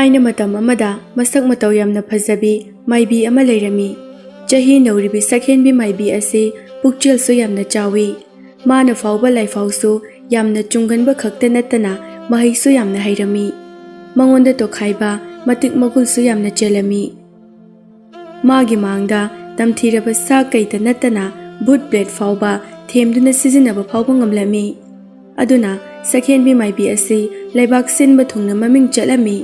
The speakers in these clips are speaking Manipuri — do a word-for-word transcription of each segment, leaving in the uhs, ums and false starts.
ꯊꯥꯏꯅ ꯃꯇꯝ ꯑꯃꯗ ꯃꯁꯛ ꯃꯇꯧ ꯌꯥꯝꯅ ꯐꯖꯕꯤ ꯃꯥꯏꯕꯤ ꯑꯃ ꯂꯩꯔꯝꯃꯤ꯫ ꯆꯍꯤ ꯅꯧꯔꯤꯕꯤ ꯁꯛꯍꯦꯟꯕꯤ ꯃꯥꯏꯕꯤ ꯑꯁꯤ ꯄꯨꯛꯆꯦꯜꯁꯨ ꯌꯥꯝꯅ ꯆꯥꯎꯏ꯫ ꯃꯥꯅ ꯐꯥꯎꯕ ꯂꯥꯏꯐꯥꯎꯁꯨ ꯌꯥꯝꯅ ꯆꯨꯡꯒꯟꯕ ꯈꯛꯇ ꯅꯠꯇꯅ ꯃꯍꯩꯁꯨ ꯌꯥꯝꯅ ꯍꯩꯔꯝꯃꯤ꯫ ꯃꯉꯣꯟꯗ ꯇꯣꯈꯥꯏꯕ ꯃꯇꯤꯛ ꯃꯒꯨꯜꯁꯨ ꯌꯥꯝꯅ ꯆꯦꯜꯂꯝꯃꯤ꯫ ꯃꯥꯒꯤ ꯃꯥꯡꯗ ꯇꯝꯊꯤꯔꯕ ꯁꯥ ꯀꯩꯇ ꯅꯠꯇꯅ ꯚꯨꯠ ꯕ꯭ꯂꯦꯠ ꯐꯥꯎꯕ ꯊꯦꯝꯗꯨꯅ ꯁꯤꯖꯤꯟꯅꯕ ꯐꯥꯎꯕ ꯉꯝꯂꯝꯃꯤ꯫ ꯑꯗꯨꯅ ꯁꯛꯍꯦꯟꯕꯤ ꯃꯥꯏꯕꯤ ꯑꯁꯤ ꯂꯩꯕꯥꯛ ꯁꯤꯟꯕ ꯊꯨꯡꯅ ꯃꯃꯤꯡ ꯆꯠꯂꯝꯃꯤ꯫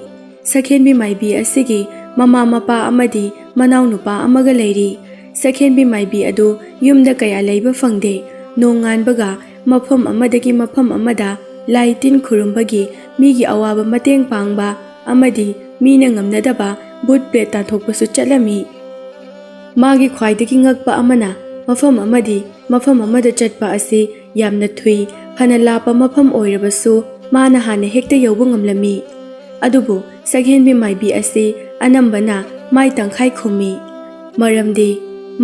ꯁꯛꯍꯦꯟꯕꯤ ꯃꯥꯏꯕꯤ ꯑꯁꯤꯒꯤ ꯃꯃꯥ ꯃꯄꯥ ꯑꯃꯗꯤ ꯃꯅꯥꯎꯅꯨꯄꯥ ꯑꯃꯒ ꯂꯩꯔꯤ꯫ ꯁꯛꯍꯦꯟꯕꯤ ꯃꯥꯏꯕꯤ ꯑꯗꯨ ꯌꯨꯝꯗ ꯀꯌꯥ ꯂꯩꯕ ꯐꯪꯗꯦ꯫ ꯅꯣꯡꯉꯥꯟꯕꯒ ꯃꯐꯝ ꯑꯃꯗꯒꯤ ꯃꯐꯝ ꯑꯃꯗ ꯂꯥꯏ ꯇꯤꯟ ꯈꯨꯔꯨꯝꯕꯒꯤ, ꯃꯤꯒꯤ ꯑꯋꯥꯕ ꯃꯇꯦꯡ ꯄꯥꯡꯕ ꯑꯃꯗꯤ ꯃꯤꯅ ꯉꯝꯅꯗꯕ ꯚꯨꯠ ꯄ꯭ꯔꯦꯠ ꯇꯥꯟꯊꯣꯛꯄꯁꯨ ꯆꯠꯂꯝꯃꯤ꯫ ꯃꯥꯒꯤ ꯈ꯭ꯋꯥꯏꯗꯒꯤ ꯉꯛꯄ ꯑꯃꯅ, ꯃꯐꯝ ꯑꯃꯗꯤ ꯃꯐꯝ ꯑꯃꯗ ꯆꯠꯄ ꯑꯁꯤ ꯌꯥꯝꯅ ꯊꯨꯏ꯫ ꯐꯅ ꯂꯥꯞꯄ ꯃꯐꯝ ꯑꯣꯏꯔꯕꯁꯨ ꯃꯥꯅ ꯍꯥꯟꯅ ꯍꯦꯛꯇ ꯌꯧꯕ ꯉꯝꯂꯝꯃꯤ꯫ ꯑꯗꯨꯕꯨ ꯁꯛꯍꯦꯟꯕꯤ ꯃꯥꯏꯕꯤ ꯑꯁꯤ ꯑꯅꯝꯕꯅ ꯃꯥꯏ ꯇꯪꯈꯥꯏ ꯈꯨꯝꯃꯤ꯫ ꯃꯔꯝꯗꯤ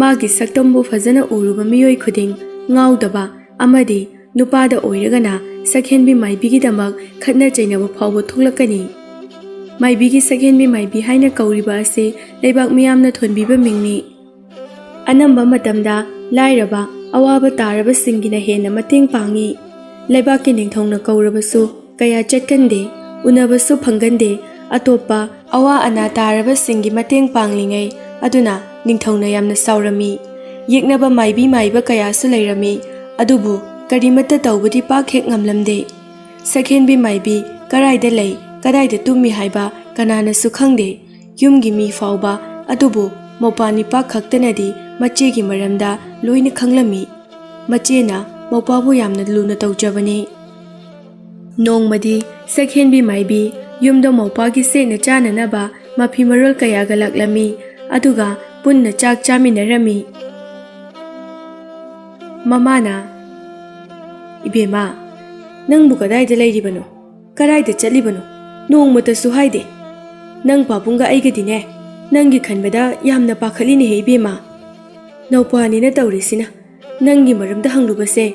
ꯃꯥꯒꯤ ꯁꯛꯇꯝꯕꯨ ꯐꯖꯅ ꯎꯔꯨꯕ ꯃꯤꯑꯣꯏ ꯈꯨꯗꯤꯡ ꯉꯥꯎꯗꯕ ꯑꯃꯗꯤ ꯅꯨꯄꯥꯗ ꯑꯣꯏꯔꯒꯅ ꯁꯛꯍꯦꯟꯕꯤ ꯃꯥꯏꯕꯤꯒꯤꯗꯃꯛ ꯈꯠꯅ ꯆꯩꯅꯕ ꯐꯥꯎꯕ ꯊꯣꯛꯂꯛꯀꯅꯤ꯫ ꯃꯥꯏꯕꯤꯒꯤ ꯁꯛꯍꯦꯟꯕꯤ ꯃꯥꯏꯕꯤ ꯍꯥꯏꯅ ꯀꯧꯔꯤꯕ ꯑꯁꯤ ꯂꯩꯕꯥꯛ ꯃꯤꯌꯥꯝꯅ ꯊꯣꯟꯕꯤꯕ ꯃꯤꯡꯅꯤ꯫ ꯑꯅꯝꯕ ꯃꯇꯝꯗ ꯂꯥꯏꯔꯕ, ꯑꯋꯥꯕ ꯇꯥꯔꯕꯁꯤꯡꯒꯤꯅ ꯍꯦꯟꯅ ꯃꯇꯦꯡ ꯄꯥꯡꯏ꯫ ꯂꯩꯕꯥꯛꯀꯤ ꯅꯤꯡꯊꯧꯅ ꯀꯧꯔꯕꯁꯨ ꯀꯌꯥ ꯆꯠꯀꯟꯗꯦ, ꯎꯅꯕꯁꯨ ꯐꯪꯒꯟꯗꯦ꯫ ꯑꯇꯣꯞꯄ ꯑꯋꯥ ꯑꯅꯥ ꯇꯥꯔꯕꯁꯤꯡꯒꯤ ꯃꯇꯦꯡ ꯄꯥꯡꯂꯤꯉꯩ ꯑꯗꯨꯅ ꯅꯤꯡꯊꯧꯅ ꯌꯥꯝꯅ ꯁꯥꯎꯔꯝꯃꯤ꯫ ꯌꯦꯛꯅꯕ ꯃꯥꯏꯕꯤ ꯃꯥꯏꯕ ꯀꯌꯥꯁꯨ ꯂꯩꯔꯝꯃꯤ, ꯑꯗꯨꯕꯨ ꯀꯔꯤꯃꯠꯇ ꯇꯧꯕꯗꯤ ꯄꯥꯛ ꯍꯦꯛ ꯉꯝꯂꯝꯗꯦ꯫ ꯁꯛꯍꯦꯟꯕꯤ ꯃꯥꯏꯕꯤ ꯀꯗꯥꯏꯗ ꯂꯩ, ꯀꯗꯥꯏꯗ ꯇꯨꯝꯃꯤ ꯍꯥꯏꯕ ꯀꯅꯥꯅꯁꯨ ꯈꯪꯗꯦ꯫ ꯌꯨꯝꯒꯤ ꯃꯤ ꯐꯥꯎꯕ, ꯑꯗꯨꯕꯨ ꯃꯧꯄ꯭ꯋꯥ ꯅꯤꯄꯥ ꯈꯛꯇꯅꯗꯤ ꯃꯆꯦꯒꯤ ꯃꯔꯝꯗ ꯂꯣꯏꯅ ꯈꯪꯂꯝꯃꯤ꯫ ꯃꯆꯦꯅ ꯃꯧꯄ꯭ꯋꯥꯕꯨ ꯌꯥꯝꯅ ꯂꯨꯅ ꯇꯧꯖꯕꯅꯤ꯫ ꯅꯣꯡꯃꯗꯤ ꯁꯛꯍꯦꯟꯕꯤ ꯃꯥꯏꯕꯤ ꯌꯨꯝꯗ ꯃꯧꯄ꯭ꯋꯥꯒꯤ ꯁꯦꯠꯅ ꯆꯥꯅꯅꯕ ꯃꯐꯤ ꯃꯔꯣꯜ ꯀꯌꯥꯒ ꯂꯥꯛꯂꯝꯃꯤ, ꯑꯗꯨꯒ ꯄꯨꯟꯅ ꯆꯥꯛ ꯆꯥꯃꯤꯟꯅꯔꯝꯃꯤ꯫ ꯃꯃꯥꯅ, "ꯏꯕꯦꯝꯃ, ꯅꯪꯕꯨ ꯀꯗꯥꯏꯗ ꯂꯩꯔꯤꯕꯅꯣ? ꯀꯗꯥꯏꯗ ꯆꯠꯂꯤꯕꯅꯣ? ꯅꯣꯡꯃꯇꯁꯨ ꯍꯥꯏꯗꯦ꯫ ꯅꯪ ꯄꯥꯕꯨꯡꯒ ꯑꯩꯒꯗꯤꯅꯦ, ꯅꯪꯒꯤ ꯈꯟꯕꯗ ꯌꯥꯝꯅ ꯄꯥꯈꯠꯂꯤꯅꯦꯍꯦ ꯏꯕꯦꯝꯃ꯫ ꯅꯧꯄ꯭ꯋꯥꯅꯤꯅ ꯇꯧꯔꯤꯁꯤꯅ꯫ ꯅꯪꯒꯤ ꯃꯔꯝꯗ ꯍꯪꯂꯨꯕꯁꯦ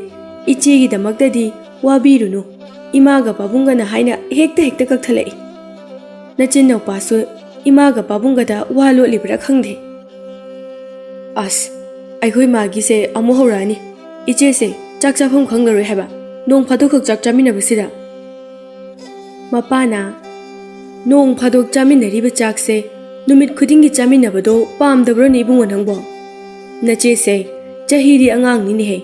ꯏꯆꯦꯒꯤꯗꯃꯛꯇꯗꯤ ꯋꯥꯕꯤꯔꯨꯅꯨ꯫ ꯏꯃꯥꯒ ꯄꯥꯕꯨꯡꯒꯅ ꯍꯥꯏꯅ ꯍꯦꯛꯇ ꯍꯦꯛꯇ ꯀꯛꯊꯠꯂꯛꯏ꯫ ꯅꯆꯤꯟ ꯅꯧꯄꯥꯁꯨ ꯏꯃꯥꯒ ꯄꯥꯕꯨꯡꯒꯗ ꯋꯥ ꯂꯣꯠꯂꯤꯕ꯭ꯔꯥ ꯈꯪꯗꯦ꯫ ꯑꯁ, ꯑꯩꯈꯣꯏ ꯃꯥꯒꯤꯁꯦ ꯑꯃꯨꯛ ꯍꯧꯔꯛꯑꯅꯤ꯫ ꯏꯆꯦꯁꯦ ꯆꯥꯛ ꯆꯥꯐꯝ ꯈꯪꯂꯔꯣꯏ ꯍꯥꯏꯕ, ꯅꯣꯡ ꯐꯥꯗꯣꯛꯈꯛ ꯆꯥꯛ ꯆꯥꯃꯤꯟꯅꯕꯁꯤꯗ꯫ ꯃꯄꯥꯅ, "ꯅꯣꯡ ꯐꯥꯗꯣꯛ ꯆꯥꯃꯤꯟꯅꯔꯤꯕ ꯆꯥꯛꯁꯦ ꯅꯨꯃꯤꯠ ꯈꯨꯗꯤꯡꯒꯤ ꯆꯥꯃꯤꯟꯅꯕꯗꯣ ꯄꯥꯝꯗꯕ꯭ꯔꯣꯅꯦ ꯏꯕꯨꯡꯉꯣ ꯅꯪꯕꯣ? ꯅꯆꯦꯁꯦ ꯆꯍꯤꯗꯤ ꯑꯉꯥꯡꯅꯤꯅꯦꯍꯦ,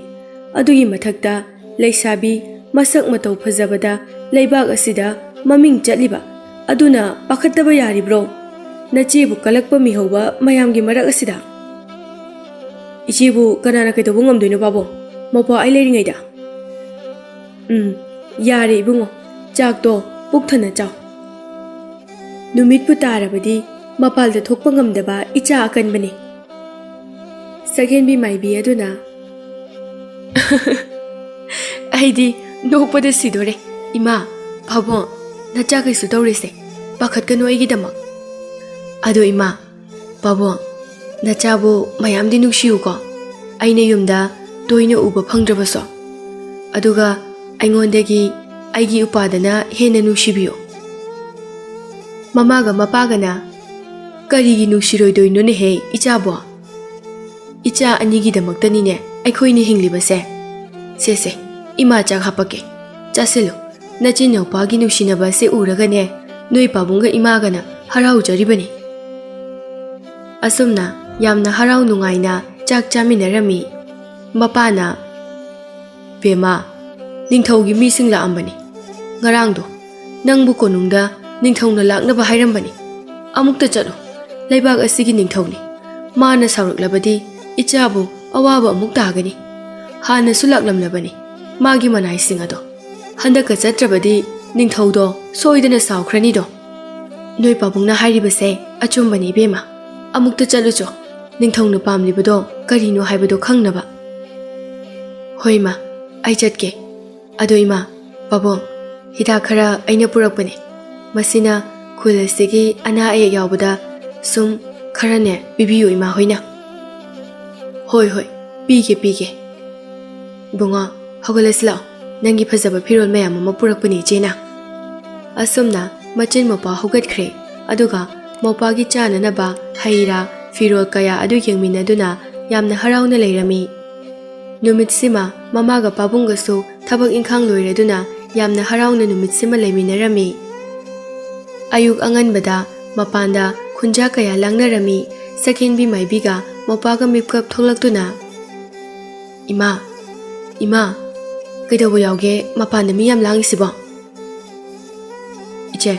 ꯑꯗꯨꯒꯤ ꯃꯊꯛꯇ ꯂꯩꯁꯥꯕꯤ ꯃꯁꯛ ꯃꯇꯧ ꯐꯖꯕꯗ ꯂꯩꯕꯥꯛ ꯑꯁꯤꯗ ꯃꯃꯤꯡ ꯆꯠꯂꯤꯕ, ꯑꯗꯨꯅ ꯄꯥꯈꯠꯇꯕ ꯌꯥꯔꯤꯕ꯭ꯔꯣ? ꯅꯆꯦꯕꯨ ꯀꯂꯛꯄ ꯃꯤꯍꯧꯕ ꯃꯌꯥꯝꯒꯤ ꯃꯔꯛ ꯑꯁꯤꯗ?" "ꯏꯆꯦꯕꯨ ꯀꯅꯥꯅ ꯀꯩꯗꯧꯕ ꯉꯝꯗꯣꯏꯅꯣ ꯄꯥꯕꯨꯡ, ꯃꯧꯄ꯭ꯋꯥ ꯑꯩ ꯂꯩꯔꯤꯉꯩꯗ?" "ꯎꯝ, ꯌꯥꯔꯦ ꯏꯕꯨꯡꯉꯣ, ꯆꯥꯛꯇꯣ ꯄꯨꯛ ꯊꯟꯅ ꯆꯥꯎ꯫ ꯅꯨꯃꯤꯠꯄꯨ ꯇꯥꯔꯕꯗꯤ ꯃꯄꯥꯜꯗ ꯊꯣꯛꯄ ꯉꯝꯗꯕ ꯏꯆꯥ ꯑꯀꯟꯕꯅꯤ꯫" ꯁꯛꯍꯦꯟꯕꯤ ꯃꯥꯏꯕꯤ ꯑꯗꯨꯅ, "ꯑꯩꯗꯤ ꯅꯣꯛꯄꯗ ꯁꯤꯗꯣꯔꯦ꯫ ꯏꯃꯥ, ꯄꯥꯕꯨꯡ, ꯅꯆꯥ ꯀꯩꯁꯨ ꯇꯧꯔꯣꯏꯁꯦ, ꯄꯥꯈꯠꯀꯅꯨ ꯑꯩꯒꯤꯗꯃꯛ꯫ ꯑꯗꯣ ꯏꯃꯥ, ꯄꯥꯕꯨꯡ, ꯅꯆꯥꯕꯨ ꯃꯌꯥꯝꯗꯤ ꯅꯨꯡꯁꯤꯌꯨꯀꯣ, ꯑꯩꯅ ꯌꯨꯝꯗ ꯇꯣꯏꯅ ꯎꯕ ꯐꯪꯗ꯭ꯔꯕꯁꯨ꯫ ꯑꯗꯨꯒ ꯑꯩꯉꯣꯟꯗꯒꯤ ꯑꯩꯒꯤ ꯎꯄꯥꯗꯅ ꯍꯦꯟꯅ ꯅꯨꯡꯁꯤꯕꯤꯌꯨ꯫" ꯃꯃꯥꯒ ꯃꯄꯥꯒꯅ, "ꯀꯔꯤꯒꯤ ꯅꯨꯡꯁꯤꯔꯣꯏꯗꯣꯏꯅꯣꯅꯦꯍꯦ ꯏꯆꯥꯕꯣ? ꯏꯆꯥ ꯑꯅꯤꯒꯤꯗꯃꯛꯇꯅꯤꯅꯦ ꯑꯩꯈꯣꯏꯅ ꯍꯤꯡꯂꯤꯕꯁꯦ꯫ ꯁꯦ ꯁꯦ, ꯏꯃꯥ ꯆꯥꯛ ꯍꯥꯞꯄꯛꯀꯦ, ꯆꯥꯁꯤꯜꯂꯨ꯫ ꯅꯆꯤꯟ ꯅꯧꯄꯥꯒꯤ ꯅꯨꯡꯁꯤꯅꯕ ꯑꯁꯦ ꯎꯔꯒꯅꯦ, ꯅꯣꯏ ꯄꯥꯕꯨꯡꯒ ꯏꯃꯥꯒꯅ ꯍꯔꯥꯎꯖꯔꯤꯕꯅꯤ꯫" ꯑꯁꯨꯝꯅ ꯌꯥꯝꯅ ꯍꯔꯥꯎ ꯅꯨꯡꯉꯥꯏꯅ ꯆꯥꯛ ꯆꯥꯃꯤꯟꯅꯔꯝꯃꯤ꯫ ꯃꯄꯥꯅ, "ꯕꯦꯝꯃ, ꯅꯤꯡꯊꯧꯒꯤ ꯃꯤꯁꯤꯡ ꯂꯥꯛꯑꯝꯕꯅꯤ ꯉꯔꯥꯡꯗꯣ꯫ ꯅꯪꯕꯨ ꯀꯣꯅꯨꯡꯗ ꯅꯤꯡꯊꯧꯅ ꯂꯥꯛꯅꯕ ꯍꯥꯏꯔꯝꯕꯅꯤ꯫ ꯑꯃꯨꯛꯇ ꯆꯠꯂꯨ, ꯂꯩꯕꯥꯛ ꯑꯁꯤꯒꯤ ꯅꯤꯡꯊꯧꯅꯤ꯫ ꯃꯥꯅ ꯁꯥꯎꯔꯛꯂꯕꯗꯤ ꯏꯆꯥꯕꯨ ꯑꯋꯥꯕ ꯑꯃꯨꯛ ꯇꯥꯒꯅꯤ꯫ ꯍꯥꯟꯅꯁꯨ ꯂꯥꯛꯂꯝꯂꯕꯅꯤ ꯃꯥꯒꯤ ꯃꯅꯥꯏꯁꯤꯡ ꯑꯗꯣ꯫ ꯍꯟꯗꯛꯀ ꯆꯠꯇ꯭ꯔꯕꯗꯤ ꯅꯤꯡꯊꯧꯗꯣ ꯁꯣꯏꯗꯅ ꯁꯥꯎꯈ꯭ꯔꯅꯤꯗꯣ꯫" "ꯅꯣꯏ ꯄꯥꯕꯨꯡꯅ ꯍꯥꯏꯔꯤꯕꯁꯦ ꯑꯆꯨꯝꯕꯅꯤ ꯏꯕꯦꯝꯃ꯫ ꯑꯃꯨꯛꯇ ꯆꯠꯂꯨꯆꯣ, ꯅꯤꯡꯊꯧꯅ ꯄꯥꯝꯂꯤꯕꯗꯣ ꯀꯔꯤꯅꯣ ꯍꯥꯏꯕꯗꯣ ꯈꯪꯅꯕ꯫" "ꯍꯣꯏ ꯏꯃꯥ, ꯑꯩ ꯆꯠꯀꯦ꯫ ꯑꯗꯣ ꯏꯃꯥ, ꯄꯥꯕꯨꯡ, ꯍꯤꯗꯥꯛ ꯈꯔ ꯑꯩꯅ ꯄꯨꯔꯛꯄꯅꯦ꯫ ꯃꯁꯤꯅ ꯈꯨꯜ ꯑꯁꯤꯒꯤ ꯑꯅꯥ ꯑꯌꯦꯛ ꯌꯥꯎꯕꯗ ꯁꯨꯝ ꯈꯔꯅꯦ ꯄꯤꯕꯤꯌꯨ ꯏꯃꯥ ꯍꯣꯏꯅ꯫" "ꯍꯣꯏ, ꯍꯣꯏ, ꯄꯤꯒꯦ, ꯄꯤꯒꯦ꯫ ꯏꯕꯨꯡꯉꯣ, ꯍꯧꯒꯠꯂꯁꯤ ꯂꯥꯛꯑꯣ꯫ ꯅꯪꯒꯤ ꯐꯖꯕ ꯐꯤꯔꯣꯜ ꯃꯌꯥꯝ ꯑꯃ ꯄꯨꯔꯛꯄꯅꯦ ꯏꯆꯦꯅ꯫" ꯑꯁꯨꯝꯅ ꯃꯆꯤꯟ ꯃꯧꯄꯥ ꯍꯧꯒꯠꯈ꯭ꯔꯦ꯫ ꯑꯗꯨꯒ ꯃꯧꯄꯥꯒꯤ ꯆꯥꯅꯅꯕ ꯍꯩ ꯔꯥ, ꯐꯤꯔꯣꯜ ꯀꯌꯥ ꯑꯗꯨ ꯌꯦꯡꯃꯤꯟꯅꯗꯨꯅ ꯌꯥꯝꯅ ꯍꯔꯥꯎꯅ ꯂꯩꯔꯝꯃꯤ꯫ ꯅꯨꯃꯤꯠꯁꯤꯃ ꯃꯃꯥꯒ ꯄꯥꯕꯨꯡꯒꯁꯨ ꯊꯕꯛ ꯏꯪꯈꯥꯡ ꯂꯣꯏꯔꯗꯨꯅ ꯌꯥꯝꯅ ꯍꯔꯥꯎꯅ ꯅꯨꯃꯤꯠꯁꯤꯃ ꯂꯩꯃꯤꯟꯅꯔꯝꯃꯤ꯫ ꯑꯌꯨꯛ ꯑꯉꯟꯕꯗ ꯃꯄꯥꯟꯗ ꯈꯨꯟꯖꯥ ꯀꯌꯥ ꯂꯥꯡꯅꯔꯝꯃꯤ꯫ ꯁꯛꯍꯦꯟꯕꯤ ꯃꯥꯏꯕꯤꯒ ꯃꯧꯄꯥꯒ ꯃꯤꯞꯀꯞ ꯊꯣꯛꯂꯛꯇꯨꯅ, "ꯏꯃꯥ, ꯏꯃꯥ, ꯀꯩꯗꯧꯕ ꯌꯥꯎꯒꯦ ꯃꯄꯥꯟꯗ ꯃꯤ ꯌꯥꯝ ꯂꯥꯡꯉꯤꯁꯤꯕꯣ?" "ꯏꯆꯦ,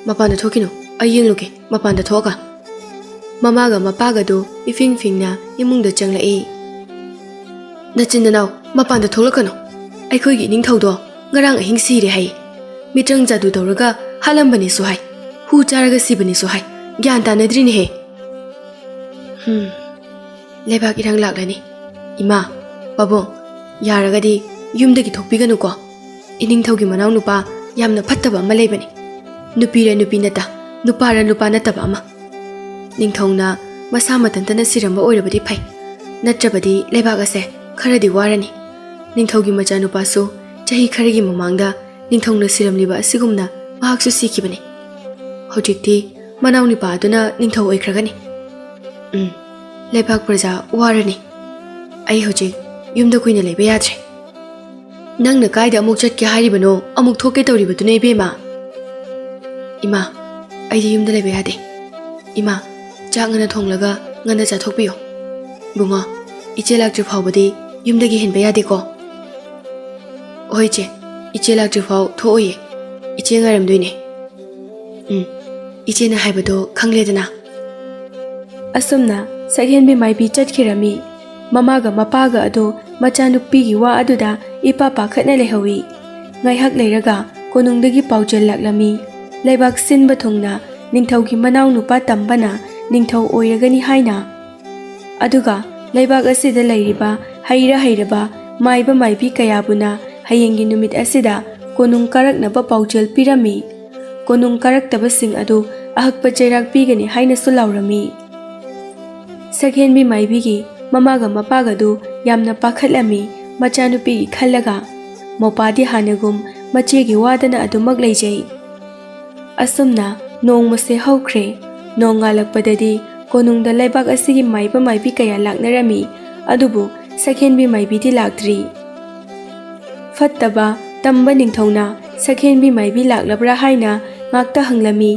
ꯃꯄꯥꯟꯗ ꯊꯣꯛꯈꯤꯅꯨ, ꯑꯩ ꯌꯦꯡꯂꯨꯒꯦ ꯃꯄꯥꯟꯗ ꯊꯣꯛꯑꯒ꯫" ꯃꯃꯥꯒ ꯃꯄꯥꯒꯗꯨ ꯏꯐꯤꯡ ꯐꯤꯡꯅ ꯏꯃꯨꯡꯗ ꯆꯪꯂꯛꯏ꯫ "ꯅꯆꯤꯟ ꯅꯅꯥꯎ ꯃꯄꯥꯟꯗ ꯊꯣꯛꯂꯛꯀꯅꯨ꯫ ꯑꯩꯈꯣꯏꯒꯤ ꯏꯅꯤꯡꯊꯧꯗꯣ ꯉꯔꯥꯡ ꯑꯍꯤꯡ ꯁꯤꯔꯦ ꯍꯥꯏ꯫ ꯃꯤꯇ꯭ꯔꯪ ꯖꯥꯗꯨ ꯇꯧꯔꯒ ꯍꯥꯠꯂꯝꯕꯅꯦꯁꯨ ꯍꯥꯏ꯫ ꯍꯨ ꯆꯥꯔꯒ ꯁꯤꯕꯅꯦꯁꯨ ꯍꯥꯏ꯫ ꯒ꯭ꯌꯥꯟ ꯇꯥꯅꯗ꯭ꯔꯤꯅꯦꯍꯦ꯫" "ꯍꯨꯝ, ꯂꯩꯕꯥꯛ ꯏꯔꯥꯡ ꯂꯥꯛꯂꯅꯤ꯫ ꯏꯃꯥ, ꯄꯥꯕꯨꯡ, ꯌꯥꯔꯒꯗꯤ ꯌꯨꯝꯗꯒꯤ ꯊꯣꯛꯄꯤꯒꯅꯨꯀꯣ꯫ ꯏꯅꯤꯡꯊꯧꯒꯤ ꯃꯅꯥꯎꯅꯨꯄꯥ ꯌꯥꯝꯅ ꯐꯠꯇꯕ ꯑꯃ ꯂꯩꯕꯅꯤ꯫ ꯅꯨꯄꯤꯔ ꯅꯨꯄꯤ ꯅꯠꯇ, ꯅꯨꯄꯥꯔ ꯅꯨꯄꯥ ꯅꯠꯇꯕ ꯑꯃ꯫ ꯅꯤꯡꯊꯧꯅ ꯃꯁꯥ ꯃꯊꯟꯇꯅ ꯁꯤꯔꯝꯕ ꯑꯣꯏꯔꯕꯗꯤ ꯐꯩ, ꯅꯠꯇ꯭ꯔꯕꯗꯤ ꯂꯩꯕꯥꯛ ꯑꯁꯦ ꯈꯔꯗꯤ ꯋꯥꯔꯅꯤ꯫ ꯅꯤꯡꯊꯧꯒꯤ ꯃꯆꯥꯅꯨꯄꯥꯁꯨ ꯆꯍꯤ ꯈꯔꯒꯤ ꯃꯃꯥꯡꯗ ꯅꯤꯡꯊꯧꯅ ꯁꯤꯔꯝꯂꯤꯕ ꯑꯁꯤꯒꯨꯝꯅ ꯃꯍꯥꯛꯁꯨ ꯁꯤꯈꯤꯕꯅꯤ꯫ ꯍꯧꯖꯤꯛꯇꯤ ꯃꯅꯥꯎꯅꯨꯄꯥ ꯑꯗꯨꯅ ꯅꯤꯡꯊꯧ ꯑꯣꯏꯈ꯭ꯔꯒꯅꯤ꯫ ꯎꯝ, ꯂꯩꯕꯥꯛ ꯄ꯭ꯔꯖꯥ ꯋꯥꯔꯅꯤ꯫ ꯑꯩ ꯍꯧꯖꯤꯛ ꯌꯨꯝꯗ ꯀꯨꯏꯅ ꯂꯩꯕ ꯌꯥꯗ꯭ꯔꯦ꯫" "ꯅꯪꯅ ꯀꯥꯏꯗ ꯑꯃꯨꯛ ꯆꯠꯀꯦ ꯍꯥꯏꯔꯤꯕꯅꯣ? ꯑꯃꯨꯛ ꯊꯣꯛꯀꯦ ꯇꯧꯔꯤꯕꯗꯨꯅ, ꯏꯕꯦꯝꯃ?" "ꯏꯃꯥ, ꯑꯩꯗꯤ ꯌꯨꯝꯗ ꯂꯩꯕ ꯌꯥꯗꯦ꯫ ꯏꯃꯥ, ꯆꯥꯛ ꯉꯟꯅ ꯊꯣꯡꯂꯒ ꯉꯟꯅ ꯆꯥꯊꯣꯛꯄꯤꯌꯨ꯫ ꯕꯨꯡꯉꯣ, ꯏꯆꯦ ꯂꯥꯛꯇ꯭ꯔꯤ ꯐꯥꯎꯕꯗꯤ ꯌꯨꯝꯗꯒꯤ ꯍꯦꯟꯕ ꯌꯥꯗꯦꯀꯣ?" "ꯍꯣꯏ ꯏꯆꯦ, ꯏꯆꯦ ꯂꯥꯛꯇ꯭ꯔꯤ ꯐꯥꯎ ꯊꯣꯛꯑꯣꯏꯌꯦ꯫ ꯏꯆꯦ ꯉꯥꯏꯔꯝꯗꯣꯏꯅꯦ꯫" "ꯎꯝ, ꯏꯆꯦꯅ ꯍꯥꯏꯕꯗꯣ ꯈꯪꯂꯦꯗꯅ꯫" ꯑꯁꯨꯝꯅ ꯁꯛꯍꯦꯟꯕꯤ ꯃꯥꯏꯕꯤ ꯆꯠꯈꯤꯔꯝꯃꯤ꯫ ꯃꯃꯥꯒ ꯃꯄꯥꯒ ꯑꯗꯨ ꯃꯆꯥꯅꯨꯄꯤꯒꯤ ꯋꯥ ꯑꯗꯨꯗ ꯏꯄꯥ ꯄꯥꯈꯠꯅ ꯂꯩꯍꯧꯏ꯫ ꯉꯥꯏꯍꯥꯛ ꯂꯩꯔꯒ ꯀꯣꯅꯨꯡꯗꯒꯤ ꯄꯥꯎꯖꯦꯜ ꯂꯥꯛꯂꯝꯃꯤ꯫ ꯂꯩꯕꯥꯛ ꯁꯤꯟꯕ ꯊꯨꯡꯅ ꯅꯤꯡꯊꯧꯒꯤ ꯃꯅꯥꯎꯅꯨꯄꯥ ꯇꯝꯕꯅ ꯅꯤꯡꯊꯧ ꯑꯣꯏꯔꯒꯅꯤ ꯍꯥꯏꯅ꯫ ꯑꯗꯨꯒ ꯂꯩꯕꯥꯛ ꯑꯁꯤꯗ ꯂꯩꯔꯤꯕ ꯍꯩꯔ ꯍꯩꯔꯕ ꯃꯥꯏꯕ ꯃꯥꯏꯕꯤ ꯀꯌꯥꯕꯨꯅ ꯍꯌꯦꯡꯒꯤ ꯅꯨꯃꯤꯠ ꯑꯁꯤꯗ ꯀꯣꯅꯨꯡ ꯀꯥꯔꯛꯅꯕ ꯄꯥꯎꯖꯦꯜ ꯄꯤꯔꯝꯃꯤ꯫ ꯀꯣꯅꯨꯡ ꯀꯥꯔꯛꯇꯕꯁꯤꯡ ꯑꯗꯨ ꯑꯍꯛꯄ ꯆꯩꯔꯥꯛ ꯄꯤꯒꯅꯤ ꯍꯥꯏꯅꯁꯨ ꯂꯥꯎꯔꯝꯃꯤ꯫ ꯁꯛꯍꯦꯟꯕꯤ ꯃꯥꯏꯕꯤꯒꯤ ꯃꯃꯥꯒ ꯃꯄꯥꯒꯗꯨ ꯌꯥꯝꯅ ꯄꯥꯈꯠꯂꯝꯃꯤ ꯃꯆꯥꯅꯨꯄꯤꯒꯤ ꯈꯜꯂꯒ꯫ ꯃꯧꯄꯥꯗꯤ ꯍꯥꯟꯅꯒꯨꯝ ꯃꯆꯦꯒꯤ ꯋꯥꯗꯅ ꯑꯗꯨꯃꯛ ꯂꯩꯖꯩ꯫ ꯑꯁꯨꯝꯅ ꯅꯣꯡꯃꯁꯦ ꯍꯧꯈ꯭ꯔꯦ꯫ ꯅꯣꯡꯉꯥꯜꯂꯛꯄꯗꯗꯤ ꯀꯣꯅꯨꯡꯗ ꯂꯩꯕꯥꯛ ꯑꯁꯤꯒꯤ ꯃꯥꯏꯕ ꯃꯥꯏꯕꯤ ꯀꯌꯥ ꯂꯥꯛꯅꯔꯝꯃꯤ, ꯑꯗꯨꯕꯨ ꯁꯛꯍꯦꯟꯕꯤ ꯃꯥꯏꯕꯤꯗꯤ ꯂꯥꯛꯇ꯭ꯔꯤ꯫ ꯐꯠꯇꯕ ꯇꯝꯕ ꯅꯤꯡꯊꯧꯅ ꯁꯛꯍꯦꯟꯕꯤ ꯃꯥꯏꯕꯤ ꯂꯥꯛꯂꯕ꯭ꯔꯥ ꯍꯥꯏꯅ ꯉꯥꯛꯇ ꯍꯪꯂꯝꯃꯤ꯫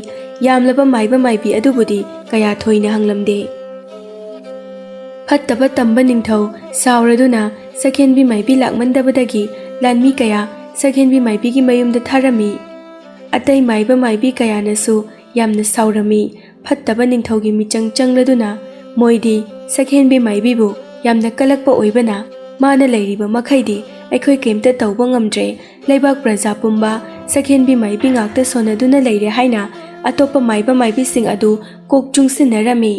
ꯌꯥꯝꯂꯕ ꯃꯥꯏꯕ ꯃꯥꯏꯕꯤ ꯑꯗꯨꯕꯨꯗꯤ ꯀꯌꯥ ꯊꯣꯏꯅ ꯍꯪꯂꯝꯗꯦ꯫ ꯐꯠꯇꯕ ꯇꯝꯕ ꯅꯤꯡꯊꯧ ꯁꯥꯎꯔꯗꯨꯅ ꯁꯛꯍꯦꯟꯕꯤ ꯃꯥꯏꯕꯤ ꯂꯥꯛꯃꯟꯗꯕꯗꯒꯤ ꯂꯥꯟꯃꯤ ꯀꯌꯥ ꯁꯛꯍꯦꯟꯕꯤ ꯃꯥꯏꯕꯤꯒꯤ ꯃꯌꯨꯝꯗ ꯊꯥꯔꯝꯃꯤ꯫ ꯑꯇꯩ ꯃꯥꯏꯕ ꯃꯥꯏꯕꯤ ꯀꯌꯥꯅꯁꯨ ꯌꯥꯝꯅ ꯁꯥꯎꯔꯝꯃꯤ꯫ ꯐꯠꯇꯕ ꯅꯤꯡꯊꯧꯒꯤ ꯃꯤꯆꯪ ꯆꯪꯂꯗꯨꯅ ꯃꯣꯏꯗꯤ ꯁꯛꯍꯦꯟꯕꯤ ꯃꯥꯏꯕꯤꯕꯨ ꯌꯥꯝꯅ ꯀꯜꯂꯛꯄ ꯑꯣꯏꯕꯅ, ꯃꯥꯅ ꯂꯩꯔꯤꯕ ꯃꯈꯩꯗꯤ ꯑꯩꯈꯣꯏ ꯀꯩꯝꯇ ꯇꯧꯕ ꯉꯝꯗ꯭ꯔꯦ, ꯂꯩꯕꯥꯛ ꯄ꯭ꯔꯖꯥ ꯄꯨꯝꯕ ꯁꯛꯍꯦꯟꯕꯤ ꯃꯥꯏꯕꯤ ꯉꯥꯛꯇ ꯁꯣꯟꯅꯗꯨꯅ ꯂꯩꯔꯦ ꯍꯥꯏꯅ ꯑꯇꯣꯞꯄ ꯃꯥꯏꯕ ꯃꯥꯏꯕꯤꯁꯤꯡ ꯑꯗꯨ ꯀꯣꯛ ꯆꯨꯡꯁꯤꯟꯅꯔꯝꯃꯤ꯫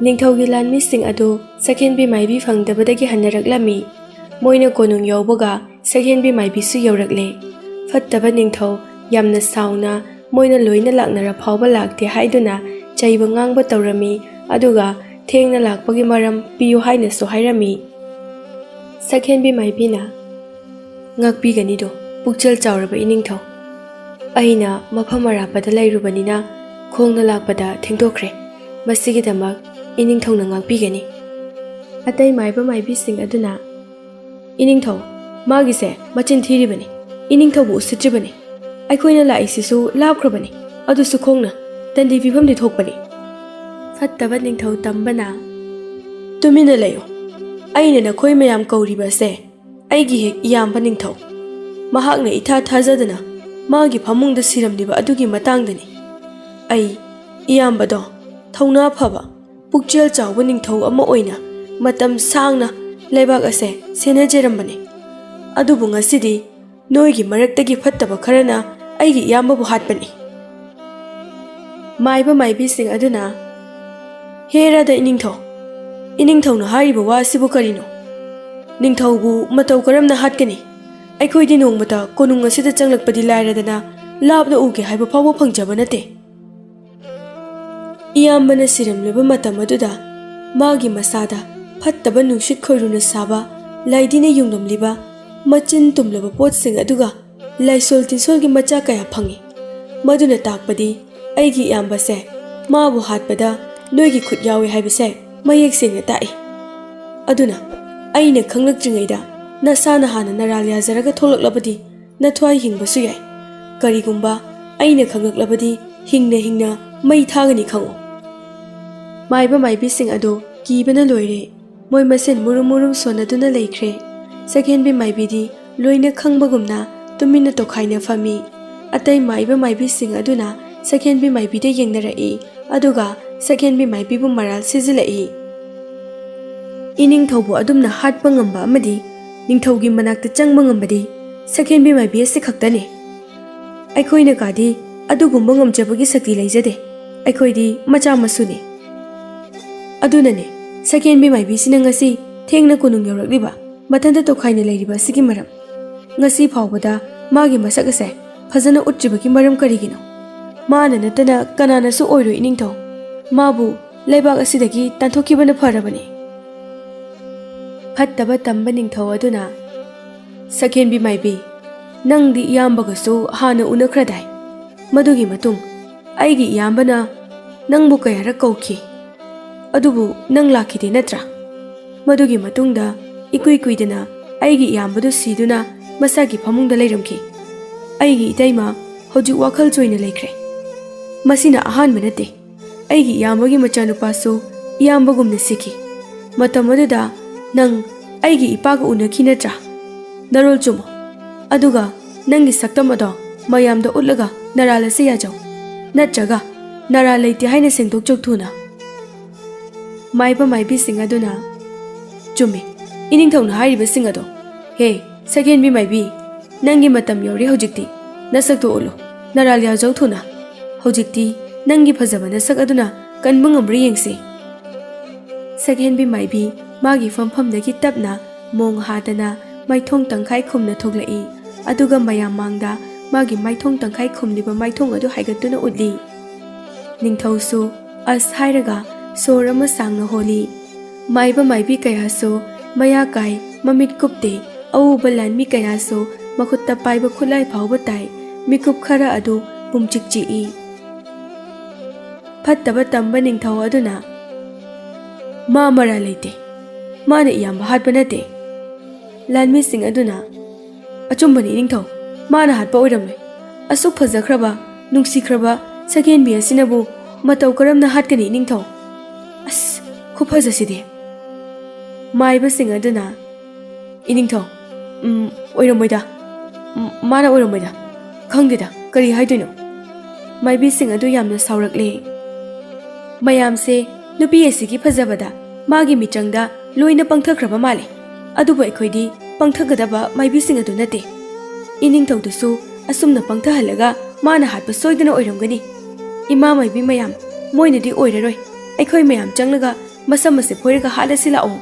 ꯅꯤꯡꯊꯧꯒꯤ ꯂꯥꯟꯃꯤꯁꯤꯡ ꯑꯗꯨ ꯁꯛꯍꯦꯟꯕꯤ ꯃꯥꯏꯕꯤ ꯐꯪꯗꯕꯗꯒꯤ ꯍꯟꯅꯔꯛꯂꯝꯃꯤ꯫ ꯃꯣꯏꯅ ꯀꯣꯅꯨꯡ ꯌꯧꯕꯒ ꯁꯛꯍꯦꯟꯕꯤ ꯃꯥꯏꯕꯤꯁꯨ ꯌꯧꯔꯛꯂꯦ꯫ ꯐꯠꯇꯕ ꯅꯤꯡꯊꯧ ꯌꯥꯝꯅ ꯁꯥꯎꯅ ꯃꯣꯏꯅ ꯂꯣꯏꯅ ꯂꯥꯛꯅꯔ ꯐꯥꯎꯕ ꯂꯥꯛꯇꯦ ꯍꯥꯏꯗꯨꯅ ꯆꯩꯕ ꯉꯥꯡꯕ ꯇꯧꯔꯝꯃꯤ, ꯑꯗꯨꯒ ꯊꯦꯡꯅ ꯂꯥꯛꯄꯒꯤ ꯃꯔꯝ ꯄꯤꯌꯨ ꯍꯥꯏꯅꯁꯨ ꯍꯥꯏꯔꯝꯃꯤ꯫ ꯁꯛꯍꯦꯟꯕꯤ ꯃꯥꯏꯕꯤꯅ, "ꯉꯥꯛꯄꯤꯒꯅꯤꯗꯣ, ꯄꯨꯛꯆꯦꯜ ꯆꯥꯎꯔꯕ ꯏꯅꯤꯡꯊꯧ꯫ ꯑꯩꯅ ꯃꯐꯝ ꯑꯔꯥꯞꯄꯗ ꯂꯩꯔꯨꯕꯅꯤꯅ ꯈꯣꯡꯅ ꯂꯥꯛꯄꯗ ꯊꯦꯡꯗꯣꯛꯈ꯭ꯔꯦ꯫ ꯃꯁꯤꯒꯤꯗꯃꯛ ꯏꯅꯤꯡꯊꯧꯅ ꯉꯥꯛꯄꯤꯒꯅꯤ꯫" ꯑꯇꯩ ꯃꯥꯏꯕ ꯃꯥꯏꯕꯤꯁꯤꯡ ꯑꯗꯨꯅ, "ꯏꯅꯤꯡꯊꯧ, ꯃꯥꯒꯤꯁꯦ ꯃꯆꯤꯟ ꯊꯤꯔꯤꯕꯅꯤ, ꯏꯅꯤꯡꯊꯧꯕꯨ ꯎꯁꯤꯠꯇ꯭ꯔꯤꯕꯅꯤ꯫ ꯑꯩꯈꯣꯏꯅ ꯂꯥꯛꯏꯁꯤꯁꯨ ꯂꯥꯞꯈ꯭ꯔꯕꯅꯤ, ꯑꯗꯨꯁꯨ ꯈꯣꯡꯅ, ꯗꯟꯗꯤ ꯄꯤꯐꯝꯗꯤ ꯊꯣꯛꯄꯅꯤ꯫" ꯐꯠꯇꯕ ꯅꯤꯡꯊꯧ ꯇꯝꯕꯅ, "ꯇꯨꯃꯤꯟꯅ ꯂꯩꯌꯨ꯫ ꯑꯩꯅ ꯅꯈꯣꯏ ꯃꯌꯥꯝ ꯀꯧꯔꯤꯕ ꯑꯁꯦ ꯑꯩꯒꯤ ꯍꯦꯛ ꯏꯌꯥꯝꯕ ꯅꯤꯡꯊꯧ, ꯃꯍꯥꯛꯅ ꯏꯊꯥ ꯊꯥꯖꯗꯅ ꯃꯥꯒꯤ ꯐꯃꯨꯡꯗ ꯁꯤꯔꯝꯂꯤꯕ ꯑꯗꯨꯒꯤ ꯃꯇꯥꯡꯗꯅꯤ꯫ ꯑꯩ ꯏꯌꯥꯝꯕꯗꯣ ꯊꯧꯅꯥ ꯐꯕ, ꯄꯨꯛꯆꯦꯜ ꯆꯥꯎꯕ ꯅꯤꯡꯊꯧ ꯑꯃ ꯑꯣꯏꯅ ꯃꯇꯝ ꯁꯥꯡꯅ ꯂꯩꯕꯥꯛ ꯑꯁꯦ ꯁꯦꯟꯅꯖꯔꯝꯕꯅꯤ꯫ ꯑꯗꯨꯕꯨ ꯉꯁꯤꯗꯤ ꯅꯣꯏꯒꯤ ꯃꯔꯛꯇꯒꯤ ꯐꯠꯇꯕ ꯈꯔꯅ ꯑꯩꯒꯤ ꯏꯌꯥꯝꯕꯕꯨ ꯍꯥꯠꯄꯅꯤ꯫" ꯃꯥꯏꯕ ꯃꯥꯏꯕꯤꯁꯤꯡ ꯑꯗꯨꯅ, "ꯍꯦ ꯔꯥꯙꯥ ꯏꯅꯤꯡꯊꯧ, ꯏꯅꯤꯡꯊꯧꯅ ꯍꯥꯏꯔꯤꯕ ꯋꯥ ꯑꯁꯤꯕꯨ ꯀꯔꯤꯅꯣ? ꯅꯤꯡꯊꯧꯕꯨ ꯃꯇꯧ ꯀꯔꯝꯅ ꯍꯥꯠꯀꯅꯤ? ꯑꯩꯈꯣꯏꯗꯤ ꯅꯣꯡꯃꯇ ꯀꯣꯅꯨꯡ ꯑꯁꯤꯗ ꯆꯪꯂꯛꯄꯗꯤ ꯂꯥꯏꯔꯗꯅ ꯂꯥꯞꯅ ꯎꯒꯦ ꯍꯥꯏꯕ ꯐꯥꯎꯕ ꯐꯪꯖꯕ ꯅꯠꯇꯦ꯫" ꯏꯌꯥꯝꯕꯅ ꯁꯤꯔꯝꯂꯤꯕ ꯃꯇꯝ ꯑꯗꯨꯗ ꯃꯥꯒꯤ ꯃꯁꯥꯗ ꯐꯠꯇꯕ ꯅꯨꯡꯁꯤꯠ ꯈꯣꯏꯔꯨꯅ ꯁꯥꯕ, ꯂꯥꯏꯗꯤꯅ ꯌꯨꯡꯂꯝꯂꯤꯕ ꯃꯆꯤꯟ ꯇꯨꯝꯂꯕ ꯄꯣꯠꯁꯤꯡ ꯑꯗꯨꯒ ꯂꯥꯏꯁꯣꯜ ꯇꯤꯟꯁꯣꯜꯒꯤ ꯃꯆꯥ ꯀꯌꯥ ꯐꯪꯏ꯫ ꯃꯗꯨꯅ ꯇꯥꯛꯄꯗꯤ ꯑꯩꯒꯤ ꯏꯌꯥꯝꯕꯁꯦ ꯃꯥꯕꯨ ꯍꯥꯠꯄꯗ ꯅꯣꯏꯒꯤ ꯈꯨꯠ ꯌꯥꯎꯏ ꯍꯥꯏꯕꯁꯦ ꯃꯌꯦꯛ ꯁꯦꯡꯅ ꯇꯥꯛꯏ꯫ ꯑꯗꯨꯅ ꯑꯩꯅ ꯈꯪꯂꯛꯇ꯭ꯔꯤꯉꯩꯗ ꯅꯁꯥꯅ ꯍꯥꯟꯅ ꯅꯔꯥꯜ ꯌꯥꯖꯔꯒ ꯊꯣꯛꯂꯛꯂꯕꯗꯤ ꯅꯊ꯭ꯋꯥꯏ ꯍꯤꯡꯕꯁꯨ ꯌꯥꯏ꯫ ꯀꯔꯤꯒꯨꯝꯕ ꯑꯩꯅ ꯈꯪꯂꯛꯂꯕꯗꯤ ꯍꯤꯡꯅ ꯍꯤꯡꯅ ꯃꯩ ꯊꯥꯒꯅꯤ ꯈꯪꯉꯨ꯫ ꯃꯥꯏꯕ ꯃꯥꯏꯕꯤꯁꯤꯡ ꯑꯗꯨ ꯀꯤꯕꯅ ꯂꯣꯏꯔꯦ꯫ ꯃꯣꯏ ꯃꯁꯦꯟ ꯃꯨꯔꯨꯝ ꯃꯨꯔꯨꯝ ꯁꯣꯟꯅꯗꯨꯅ ꯂꯩꯈ꯭ꯔꯦ꯫ ꯁꯛꯍꯦꯟꯕꯤ ꯃꯥꯏꯕꯤꯗꯤ ꯂꯣꯏꯅ ꯈꯪꯕꯒꯨꯝꯅ ꯇꯨꯃꯤꯟꯅ ꯇꯣꯈꯥꯏꯅ ꯐꯝꯃꯤ꯫ ꯑꯇꯩ ꯃꯥꯏꯕ ꯃꯥꯏꯕꯤꯁꯤꯡ ꯑꯗꯨꯅ ꯁꯛꯍꯦꯟꯕꯤ ꯃꯥꯏꯕꯤꯗ ꯌꯦꯡꯅꯔꯛꯏ, ꯑꯗꯨꯒ ꯁꯛꯍꯦꯟꯕꯤ ꯃꯥꯏꯕꯤꯕꯨ ꯃꯔꯥꯜ ꯁꯤꯖꯤꯜꯂꯛꯏ꯫ ꯏꯅꯤꯡꯊꯧꯕꯨ ꯑꯗꯨꯝꯅ ꯍꯥꯠꯄ ꯉꯝꯕ ꯑꯃꯗꯤ ꯅꯤꯡꯊꯧꯒꯤ ꯃꯅꯥꯛꯇ ꯆꯪꯕ ꯉꯝꯕꯗꯤ ꯁꯛꯍꯦꯟꯕꯤ ꯃꯥꯏꯕꯤ ꯑꯁꯤ ꯈꯛꯇꯅꯤ꯫ ꯑꯩꯈꯣꯏꯅ ꯀꯥꯗꯤ ꯑꯗꯨꯒꯨꯝꯕ ꯉꯝꯖꯕꯒꯤ ꯁꯛꯇꯤ ꯂꯩꯖꯗꯦ꯫ ꯑꯩꯈꯣꯏꯗꯤ ꯃꯆꯥ ꯃꯁꯨꯅꯤ꯫ ꯑꯗꯨꯅꯅꯦ ꯁꯛꯍꯦꯟꯕꯤ ꯃꯥꯏꯕꯤꯁꯤꯅ ꯉꯁꯤ ꯊꯦꯡꯅ ꯀꯣꯅꯨꯡ ꯌꯧꯔꯛꯂꯤꯕ, ꯃꯊꯟꯇ ꯇꯣꯈꯥꯏꯅ ꯂꯩꯔꯤꯕ ꯑꯁꯤꯒꯤ ꯃꯔꯝ꯫ ꯉꯁꯤ ꯐꯥꯎꯕꯗ ꯃꯥꯒꯤ ꯃꯁꯛ ꯑꯁꯦ ꯐꯖꯅ ꯎꯠꯇ꯭ꯔꯤꯕꯒꯤ ꯃꯔꯝ ꯀꯔꯤꯒꯤꯅꯣ? ꯃꯥꯅ ꯅꯠꯇꯅ ꯀꯅꯥꯅꯁꯨ ꯑꯣꯏꯔꯣꯏ ꯏꯅꯤꯡꯊꯧ꯫ ꯃꯥꯕꯨ ꯂꯩꯕꯥꯛ ꯑꯁꯤꯗꯒꯤ ꯇꯥꯟꯊꯣꯛꯈꯤꯕꯅ ꯐꯔꯕꯅꯤ꯫ ꯐꯠꯇꯕ ꯇꯝꯕ ꯅꯤꯡꯊꯧ ꯑꯗꯨꯅ ꯁꯛꯍꯦꯟꯕꯤ ꯃꯥꯏꯕꯤ, ꯅꯪꯗꯤ ꯏꯌꯥꯝꯕꯒꯁꯨ ꯍꯥꯟꯅ ꯎꯅꯈ꯭ꯔꯗꯥꯏ? ꯃꯗꯨꯒꯤ ꯃꯇꯨꯡ ꯑꯩꯒꯤ ꯏꯌꯥꯝꯕꯅ ꯅꯪꯕꯨ ꯀꯌꯥꯔꯛ ꯀꯧꯈꯤ, ꯑꯗꯨꯕꯨ ꯅꯪ ꯂꯥꯛꯈꯤꯗꯦ ꯅꯠꯇ꯭ꯔꯥ? ꯃꯗꯨꯒꯤ ꯃꯇꯨꯡꯗ ꯏꯀꯨꯏ ꯀꯨꯏꯗꯅ ꯑꯩꯒꯤ ꯏꯌꯥꯝꯕꯗꯨ ꯁꯤꯗꯨꯅ ꯃꯁꯥꯒꯤ ꯐꯃꯨꯡꯗ ꯂꯩꯔꯝꯈꯤ꯫ ꯑꯩꯒꯤ ꯏꯇꯩꯃ ꯍꯧꯖꯤꯛ ꯋꯥꯈꯜ ꯆꯣꯏꯅ ꯂꯩꯈ꯭ꯔꯦ꯫ ꯃꯁꯤꯅ ꯑꯍꯥꯟꯕ ꯅꯠꯇꯦ꯫ ꯑꯩꯒꯤ ꯏꯌꯥꯝꯕꯒꯤ ꯃꯆꯥꯅꯨꯄꯥꯁꯨ ꯏꯌꯥꯝꯕꯒꯨꯝꯅ ꯁꯤꯈꯤ꯫ ꯃꯇꯝ ꯑꯗꯨꯗ ꯅꯪ ꯑꯩꯒꯤ ꯏꯄꯥꯒ ꯎꯅꯈꯤ ꯅꯠꯇ꯭ꯔꯥ? ꯅꯔꯣꯜ ꯆꯨꯝꯃꯣ꯫ ꯑꯗꯨꯒ ꯅꯪꯒꯤ ꯁꯛꯇꯝ ꯑꯗꯣ ꯃꯌꯥꯝꯗ ꯎꯠꯂꯒ ꯅꯔꯥꯜ ꯑꯁꯤ ꯌꯥꯖꯧ꯫ ꯅꯠꯇ꯭ꯔꯒ ꯅꯔꯥꯜ ꯂꯩꯇꯦ ꯍꯥꯏꯅ ꯁꯦꯡꯗꯣꯛꯆꯧ ꯊꯨꯅ꯫ ꯃꯥꯏꯕ ꯃꯥꯏꯕꯤꯁꯤꯡ ꯑꯗꯨꯅ, "ꯆꯨꯝꯃꯤ, ꯏꯅꯤꯡꯊꯧꯅ ꯍꯥꯏꯔꯤꯕꯁꯤꯡ ꯑꯗꯣ꯫ ꯍꯦ, ꯁꯛꯍꯦꯟꯕꯤ ꯃꯥꯏꯕꯤ, ꯅꯪꯒꯤ ꯃꯇꯝ ꯌꯧꯔꯦ ꯍꯧꯖꯤꯛꯇꯤ꯫ ꯅꯁꯛꯇꯨ ꯎꯠꯂꯨ, ꯅꯔꯥꯜ ꯌꯥꯖꯧ ꯊꯨꯅ꯫ ꯍꯧꯖꯤꯛꯇꯤ ꯅꯪꯒꯤ ꯐꯖꯕ ꯅꯁꯛ ꯑꯗꯨꯅ ꯀꯟꯕ ꯉꯝꯕ꯭ꯔꯥ ꯌꯦꯡꯁꯤ꯫" ꯁꯛꯍꯦꯟꯕꯤ ꯃꯥꯏꯕꯤ ꯃꯥꯒꯤ ꯐꯝꯐꯝꯗꯒꯤ ꯇꯞꯅ ꯃꯣꯡ ꯍꯥꯗꯅ ꯃꯥꯏꯊꯣꯡ ꯇꯪꯈꯥꯏ ꯈꯨꯝꯅ ꯊꯣꯛꯂꯛꯏ꯫ ꯑꯗꯨꯒ ꯃꯌꯥꯝ ꯃꯥꯡꯗ ꯃꯥꯒꯤ ꯃꯥꯏꯊꯣꯡ ꯇꯪꯈꯥꯏ ꯈꯨꯝꯂꯤꯕ ꯃꯥꯏꯊꯣꯡ ꯑꯗꯨ ꯍꯥꯏꯒꯠꯇꯨꯅ ꯎꯠꯂꯤ꯫ ꯅꯤꯡꯊꯧꯁꯨ ꯑꯁ ꯍꯥꯏꯔꯒ ꯁꯣꯔ ꯑꯃ ꯁꯥꯡꯅ ꯍꯣꯜꯂꯤ꯫ ꯃꯥꯏꯕ ꯃꯥꯏꯕꯤ ꯀꯌꯥꯁꯨ ꯃꯌꯥ ꯀꯥꯏ, ꯃꯃꯤꯠ ꯀꯨꯞꯇꯦ꯫ ꯑꯎꯕ ꯂꯥꯟꯃꯤ ꯀꯌꯥꯁꯨ ꯃꯈꯨꯠꯇ ꯄꯥꯏꯕ ꯈꯨꯠꯂꯥꯏ ꯐꯥꯎꯕ ꯇꯥꯏ꯫ ꯃꯤꯀꯨꯞ ꯈꯔ ꯑꯗꯨ ꯄꯨꯝꯆꯤꯛ ꯆꯤꯛꯏ꯫ ꯐꯠꯇꯕ ꯇꯝꯕ ꯅꯤꯡꯊꯧ ꯑꯗꯨꯅ, "ꯃꯥ ꯃꯔꯥꯜ ꯂꯩꯇꯦ, ꯃꯥꯅ ꯏꯌꯥꯝꯕ ꯍꯥꯠꯄ ꯅꯠꯇꯦ꯫" ꯂꯥꯟꯃꯤꯁꯤꯡ ꯑꯗꯨꯅ, "ꯑꯆꯨꯝꯕꯅꯤ ꯏꯅꯤꯡꯊꯧ, ꯃꯥꯅ ꯍꯥꯠꯄ ꯑꯣꯏꯔꯝꯂꯣꯏ꯫ ꯑꯁꯨꯛ ꯐꯖꯈ꯭ꯔꯕ, ꯅꯨꯡꯁꯤꯈ꯭ꯔꯕ ꯁꯛꯍꯦꯟꯕꯤ ꯑꯁꯤꯅꯕꯨ ꯃꯇꯧ ꯀꯔꯝꯅ ꯍꯥꯠꯀꯅꯤ ꯏꯅꯤꯡꯊꯧ?" "ꯑꯁ, ꯈꯨꯐꯖꯁꯤꯗꯤ!" ꯃꯥꯏꯕꯁꯤꯡ ꯑꯗꯨꯅ, "ꯏꯅꯤꯡꯊꯧ, ꯎꯝ, ꯑꯣꯏꯔꯝꯃꯣꯏꯗ꯫ ꯎꯝ, ꯃꯥꯅ ꯑꯣꯏꯔꯝꯃꯣꯏꯗ꯫ ꯈꯪꯗꯦꯗ, ꯀꯔꯤ ꯍꯥꯏꯗꯣꯏꯅꯣ?" ꯃꯥꯏꯕꯤꯁꯤꯡ ꯑꯗꯨ ꯌꯥꯝꯅ ꯁꯥꯎꯔꯛꯂꯦ꯫ ꯃꯌꯥꯝꯁꯦ ꯅꯨꯄꯤ ꯑꯁꯤꯒꯤ ꯐꯖꯕꯗ, ꯃꯥꯒꯤ ꯃꯤꯆꯪꯗ ꯂꯣꯏꯅ ꯄꯪꯊꯈ꯭ꯔꯕ ꯃꯥꯜꯂꯦ꯫ ꯑꯗꯨꯕꯨ ꯑꯩꯈꯣꯏꯗꯤ ꯄꯪꯊꯒꯗꯕ ꯃꯥꯏꯕꯤꯁꯤꯡ ꯑꯗꯨ ꯅꯠꯇꯦ꯫ ꯏꯅꯤꯡꯊꯧꯗꯨꯁꯨ ꯑꯁꯨꯝꯅ ꯄꯪꯊꯍꯜꯂꯒ ꯃꯥꯅ ꯍꯥꯠꯄ ꯁꯣꯏꯗꯅ ꯑꯣꯏꯔꯝꯒꯅꯤ꯫ ꯏꯃꯥ ꯃꯥꯏꯕꯤ ꯃꯌꯥꯝ, ꯃꯣꯏꯅꯗꯤ ꯑꯣꯏꯔꯔꯣꯏ꯫ ꯑꯩꯈꯣꯏ ꯃꯌꯥꯝ ꯆꯪꯂꯒ ꯃꯁꯝ ꯑꯁꯦ ꯐꯣꯏꯔꯒ ꯍꯥꯠꯂꯁꯤ ꯂꯥꯛꯑꯣ꯫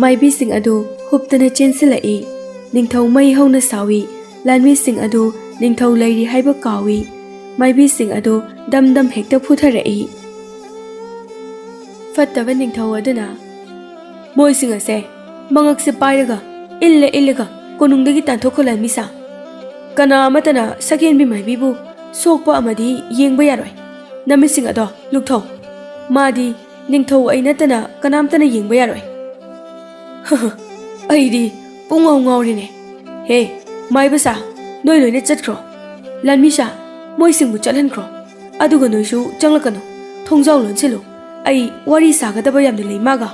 ꯃꯥꯏꯕꯤꯁꯤꯡ ꯑꯗꯨ ꯍꯨꯞꯇꯅ ꯆꯦꯟꯁꯤꯜꯂꯛꯏ꯫ ꯅꯤꯡꯊꯧ ꯃꯩ ꯍꯧꯅ ꯁꯥꯎꯏ꯫ ꯂꯥꯟꯃꯤꯁꯤꯡ ꯑꯗꯨ ꯅꯤꯡꯊꯧ ꯂꯩꯔꯤ ꯍꯥꯏꯕ ꯀꯥꯎꯏ꯫ ꯃꯥꯏꯕꯤꯁꯤꯡ ꯑꯗꯨ ꯗꯝ ꯗꯝ ꯍꯦꯛꯇ ꯐꯨꯊꯔꯛꯏ꯫ ꯐꯠꯇꯕ ꯅꯤꯡꯊꯧ ꯑꯗꯨꯅ, "ꯃꯣꯏꯁꯤꯡ ꯑꯁꯦ ꯃꯉꯛꯁꯦ ꯄꯥꯏꯔꯒ ꯏꯜꯂ ꯏꯜꯂꯒ ꯀꯣꯅꯨꯡꯗꯒꯤ ꯇꯥꯟꯊꯣꯛꯈꯣ ꯂꯥꯟꯃꯤꯁꯥ꯫ ꯀꯅꯥ ꯑꯃꯠꯇꯅ ꯁꯛꯍꯦꯟꯕꯤ ꯃꯥꯏꯕꯤꯕꯨ ꯁꯣꯛꯄ ꯑꯃꯗꯤ ꯌꯦꯡꯕ ꯌꯥꯔꯣꯏ꯫ ꯅꯃꯤꯠꯁꯤꯡ ꯑꯗꯣ ꯂꯨꯛꯊꯧ꯫ ꯃꯥꯗꯤ ꯅꯤꯡꯊꯧ ꯑꯩ ꯅꯠꯇꯅ ꯀꯅꯥꯝꯇꯅ ꯌꯦꯡꯕ ꯌꯥꯔꯣꯏ꯫" "ꯑꯩꯗꯤ ꯄꯨꯡꯉꯥꯎ ꯉꯥꯎꯔꯦꯅꯦ꯫ ꯍꯦ, ꯃꯥꯏꯕꯁꯥ, ꯅꯣꯏ ꯂꯣꯏꯅ ꯆꯠꯈ꯭ꯔꯣ꯫ ꯂꯥꯟꯃꯤꯁꯥ, ꯃꯣꯏꯁꯤꯡꯕꯨ ꯆꯠꯍꯟꯈ꯭ꯔꯣ꯫ ꯑꯗꯨꯒ ꯅꯣꯏꯁꯨ ꯆꯪꯂꯛꯀꯅꯨ꯫ ꯊꯣꯡꯖꯥꯎ ꯂꯣꯟꯁꯤꯜꯂꯨ꯫ ꯑꯩ ꯋꯥꯔꯤ ꯁꯥꯒꯗꯕ ꯌꯥꯝꯅ ꯂꯩ ꯃꯥꯒ꯫"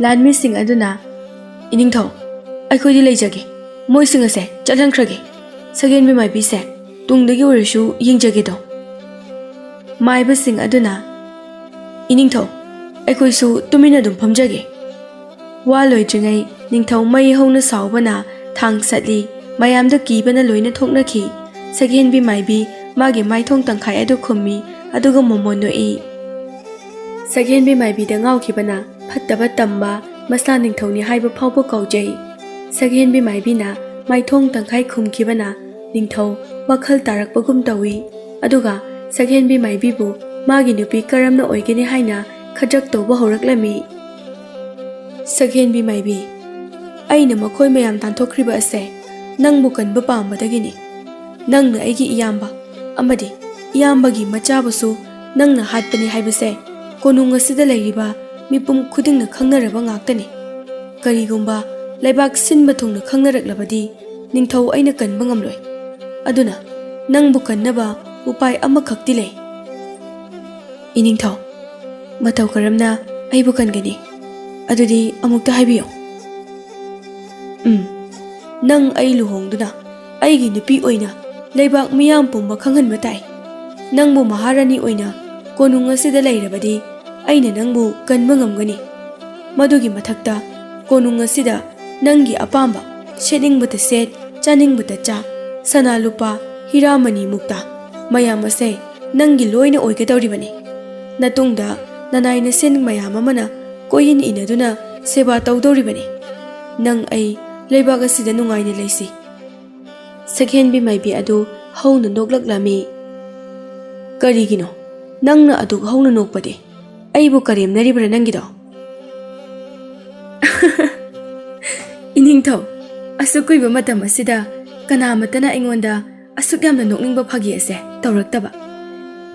ꯂꯥꯟꯃꯤꯁꯤꯡ ꯑꯗꯨꯅ, "ꯏꯅꯤꯡꯊꯧ, ꯑꯩꯈꯣꯏꯗꯤ ꯂꯩꯖꯒꯦ꯫ ꯃꯣꯏꯁꯤꯡ ꯑꯁꯦ ꯆꯠꯍꯟꯈ꯭ꯔꯒꯦ꯫ ꯁꯛꯍꯦꯟꯕꯤ ꯃꯥꯏꯕꯤꯁꯦ ꯇꯨꯡꯗꯒꯤ ꯑꯣꯏꯔꯁꯨ ꯌꯦꯡꯖꯒꯦꯗꯣ꯫" ꯃꯥꯏꯕꯁꯤꯡ ꯑꯗꯨꯅ, "ꯏꯅꯤꯡꯊꯧ, ꯑꯩꯈꯣꯏꯁꯨ ꯇꯨꯃꯤꯟꯅ ꯑꯗꯨꯝ ꯐꯝꯖꯒꯦ꯫" ꯋꯥ ꯂꯣꯏꯗ꯭ꯔꯤꯉꯩ ꯅꯤꯡꯊꯧ ꯃꯩ ꯍꯧꯅ ꯁꯥꯎꯕꯅ ꯊꯥꯡ ꯁꯠꯂꯤ꯫ ꯃꯌꯥꯝꯗ ꯀꯤꯕꯅ ꯂꯣꯏꯅ ꯊꯣꯛꯅꯈꯤ꯫ ꯁꯛꯍꯦꯟꯕꯤ ꯃꯥꯏꯕꯤ ꯃꯥꯒꯤ ꯃꯥꯏꯊꯣꯡ ꯇꯪꯈꯥꯏ ꯑꯗꯨ ꯈꯨꯝꯃꯤ, ꯑꯗꯨꯒ ꯃꯣꯃꯣꯟ ꯅꯣꯛꯏ꯫ ꯁꯛꯍꯦꯟꯕꯤ ꯃꯥꯏꯕꯤꯗ ꯉꯥꯎꯈꯤꯕꯅ ꯐꯠꯇꯕ ꯇꯝꯕ, ꯃꯁꯥ ꯅꯤꯡꯊꯧꯅꯤ ꯍꯥꯏꯕ ꯐꯥꯎꯕ ꯀꯥꯎꯖꯩ꯫ ꯁꯛꯍꯦꯟꯕꯤ ꯃꯥꯏꯕꯤꯅ ꯃꯥꯏꯊꯣꯡ ꯇꯪꯈꯥꯏ ꯈꯨꯝꯈꯤꯕꯅ ꯅꯤꯡꯊꯧ ꯋꯥꯈꯜ ꯇꯥꯔꯛꯄꯒꯨꯝ ꯇꯧꯏ꯫ ꯑꯗꯨꯒ ꯁꯛꯍꯦꯟꯕꯤ ꯃꯥꯏꯕꯤꯕꯨ ꯃꯥꯒꯤ ꯅꯨꯄꯤ ꯀꯔꯝꯅ ꯑꯣꯏꯒꯅꯤ ꯍꯥꯏꯅ ꯈꯗ꯭ꯔꯛ ꯇꯧꯕ ꯍꯧꯔꯛꯂꯝꯃꯤ꯫ ꯁꯛꯍꯦꯟꯕꯤ ꯃꯥꯏꯕꯤ, ꯑꯩꯅ ꯃꯈꯣꯏ ꯃꯌꯥꯝ ꯇꯥꯟꯊꯣꯛꯈ꯭ꯔꯤꯕ ꯑꯁꯦ ꯅꯪꯕꯨ ꯀꯟꯕ ꯄꯥꯝꯕꯗꯒꯤꯅꯤ꯫ ꯅꯪꯅ ꯑꯩꯒꯤ ꯏꯌꯥꯝꯕ ꯑꯃꯗꯤ ꯏꯌꯥꯝꯕꯒꯤ ꯃꯆꯥꯕꯨꯁꯨ ꯅꯪꯅ ꯍꯥꯠꯄꯅꯤ ꯍꯥꯏꯕꯁꯦ ꯀꯣꯅꯨꯡ ꯑꯁꯤꯗ ꯂꯩꯔꯤꯕ ꯃꯤꯄꯨꯝ ꯈꯨꯗꯤꯡꯅ ꯈꯪꯅꯔꯕ ꯉꯥꯛꯇꯅꯤ꯫ ꯀꯔꯤꯒꯨꯝꯕ ꯂꯩꯕꯥꯛ ꯁꯤꯟꯕ ꯊꯨꯡꯅ ꯈꯪꯅꯔꯛꯂꯕꯗꯤ ꯅꯤꯡꯊꯧ ꯑꯩꯅ ꯀꯟꯕ ꯉꯝꯂꯣꯏ꯫ ꯑꯗꯨꯅ ꯅꯪꯕꯨ ꯀꯟꯅꯕ ꯎꯄꯥꯏ ꯑꯃꯈꯛꯇꯤ ꯂꯩ꯫ ꯏꯅꯤꯡꯊꯧ, ꯃꯇꯧ ꯀꯔꯝꯅ ꯑꯩꯕꯨ ꯀꯟꯒꯅꯤ? ꯑꯗꯨꯗꯤ ꯑꯃꯨꯛꯇ ꯍꯥꯏꯕꯤꯌꯨ꯫ ꯎꯝ, ꯅꯪ ꯑꯩ ꯂꯨꯍꯣꯡꯗꯨꯅ ꯑꯩꯒꯤ ꯅꯨꯄꯤ ꯑꯣꯏꯅ ꯂꯩꯕꯥꯛ ꯃꯤꯌꯥꯝ ꯄꯨꯝꯕ ꯈꯪꯍꯟꯕ ꯇꯥꯏ꯫ ꯅꯪꯕꯨ ꯃꯍꯥꯔꯥꯅꯤ ꯑꯣꯏꯅ ꯀꯣꯅꯨꯡ ꯑꯁꯤꯗ ꯂꯩꯔꯕꯗꯤ ꯑꯩꯅ ꯅꯪꯕꯨ ꯀꯟꯕ ꯉꯝꯒꯅꯤ꯫ ꯃꯗꯨꯒꯤ ꯃꯊꯛꯇ ꯀꯣꯅꯨꯡ ꯑꯁꯤꯗ ꯅꯪꯒꯤ ꯑꯄꯥꯝꯕ, ꯁꯦꯠꯅꯤꯡꯕꯇ ꯁꯦꯠ, ꯆꯥꯅꯤꯡꯕꯇ ꯆꯥ, ꯁꯅꯥ ꯂꯨꯄꯥ, ꯍꯤꯔꯥꯃꯅꯤ ꯃꯨꯛꯇ ꯃꯌꯥꯝ ꯑꯁꯦ ꯅꯪꯒꯤ ꯂꯣꯏꯅ ꯑꯣꯏꯒꯗꯧꯔꯤꯕꯅꯤ꯫ ꯅꯇꯨꯡꯗ ꯅꯅꯥꯏ ꯅꯁꯦꯟ ꯃꯌꯥꯝ ꯑꯃꯅ ꯀꯣꯏꯏꯟ ꯏꯟꯅꯗꯨꯅ ꯁꯦꯕꯥ ꯇꯧꯗꯧꯔꯤꯕꯅꯤ꯫ ꯅꯪ ꯑꯩ ꯂꯩꯕꯥꯛ ꯑꯁꯤꯗ ꯅꯨꯡꯉꯥꯏꯅ ꯂꯩꯁꯤ꯫ ꯁꯛꯍꯦꯟꯕꯤ ꯃꯥꯏꯕꯤ ꯑꯗꯨ ꯍꯧꯅ ꯅꯣꯛꯂꯛꯂꯝꯃꯤ꯫ ꯀꯔꯤꯒꯤꯅꯣ ꯅꯪꯅ ꯑꯗꯨꯛ ꯍꯧꯅ ꯅꯣꯛꯄꯗꯤ? ꯑꯩꯕꯨ ꯀꯔꯦꯝꯅꯔꯤꯕ꯭ꯔꯥ ꯅꯪꯒꯤꯗꯣ? ꯏꯅꯤꯡꯊꯧ, ꯑꯁꯨꯛ ꯀꯨꯏꯕ ꯃꯇꯝ ꯑꯁꯤꯗ ꯀꯅꯥꯃꯠꯇꯅ ꯑꯩꯉꯣꯟꯗ ꯑꯁꯨꯛ ꯌꯥꯝꯅ ꯅꯣꯛꯅꯤꯡꯕ ꯐꯥꯒꯤ ꯑꯁꯦ ꯇꯧꯔꯛꯇꯕ꯫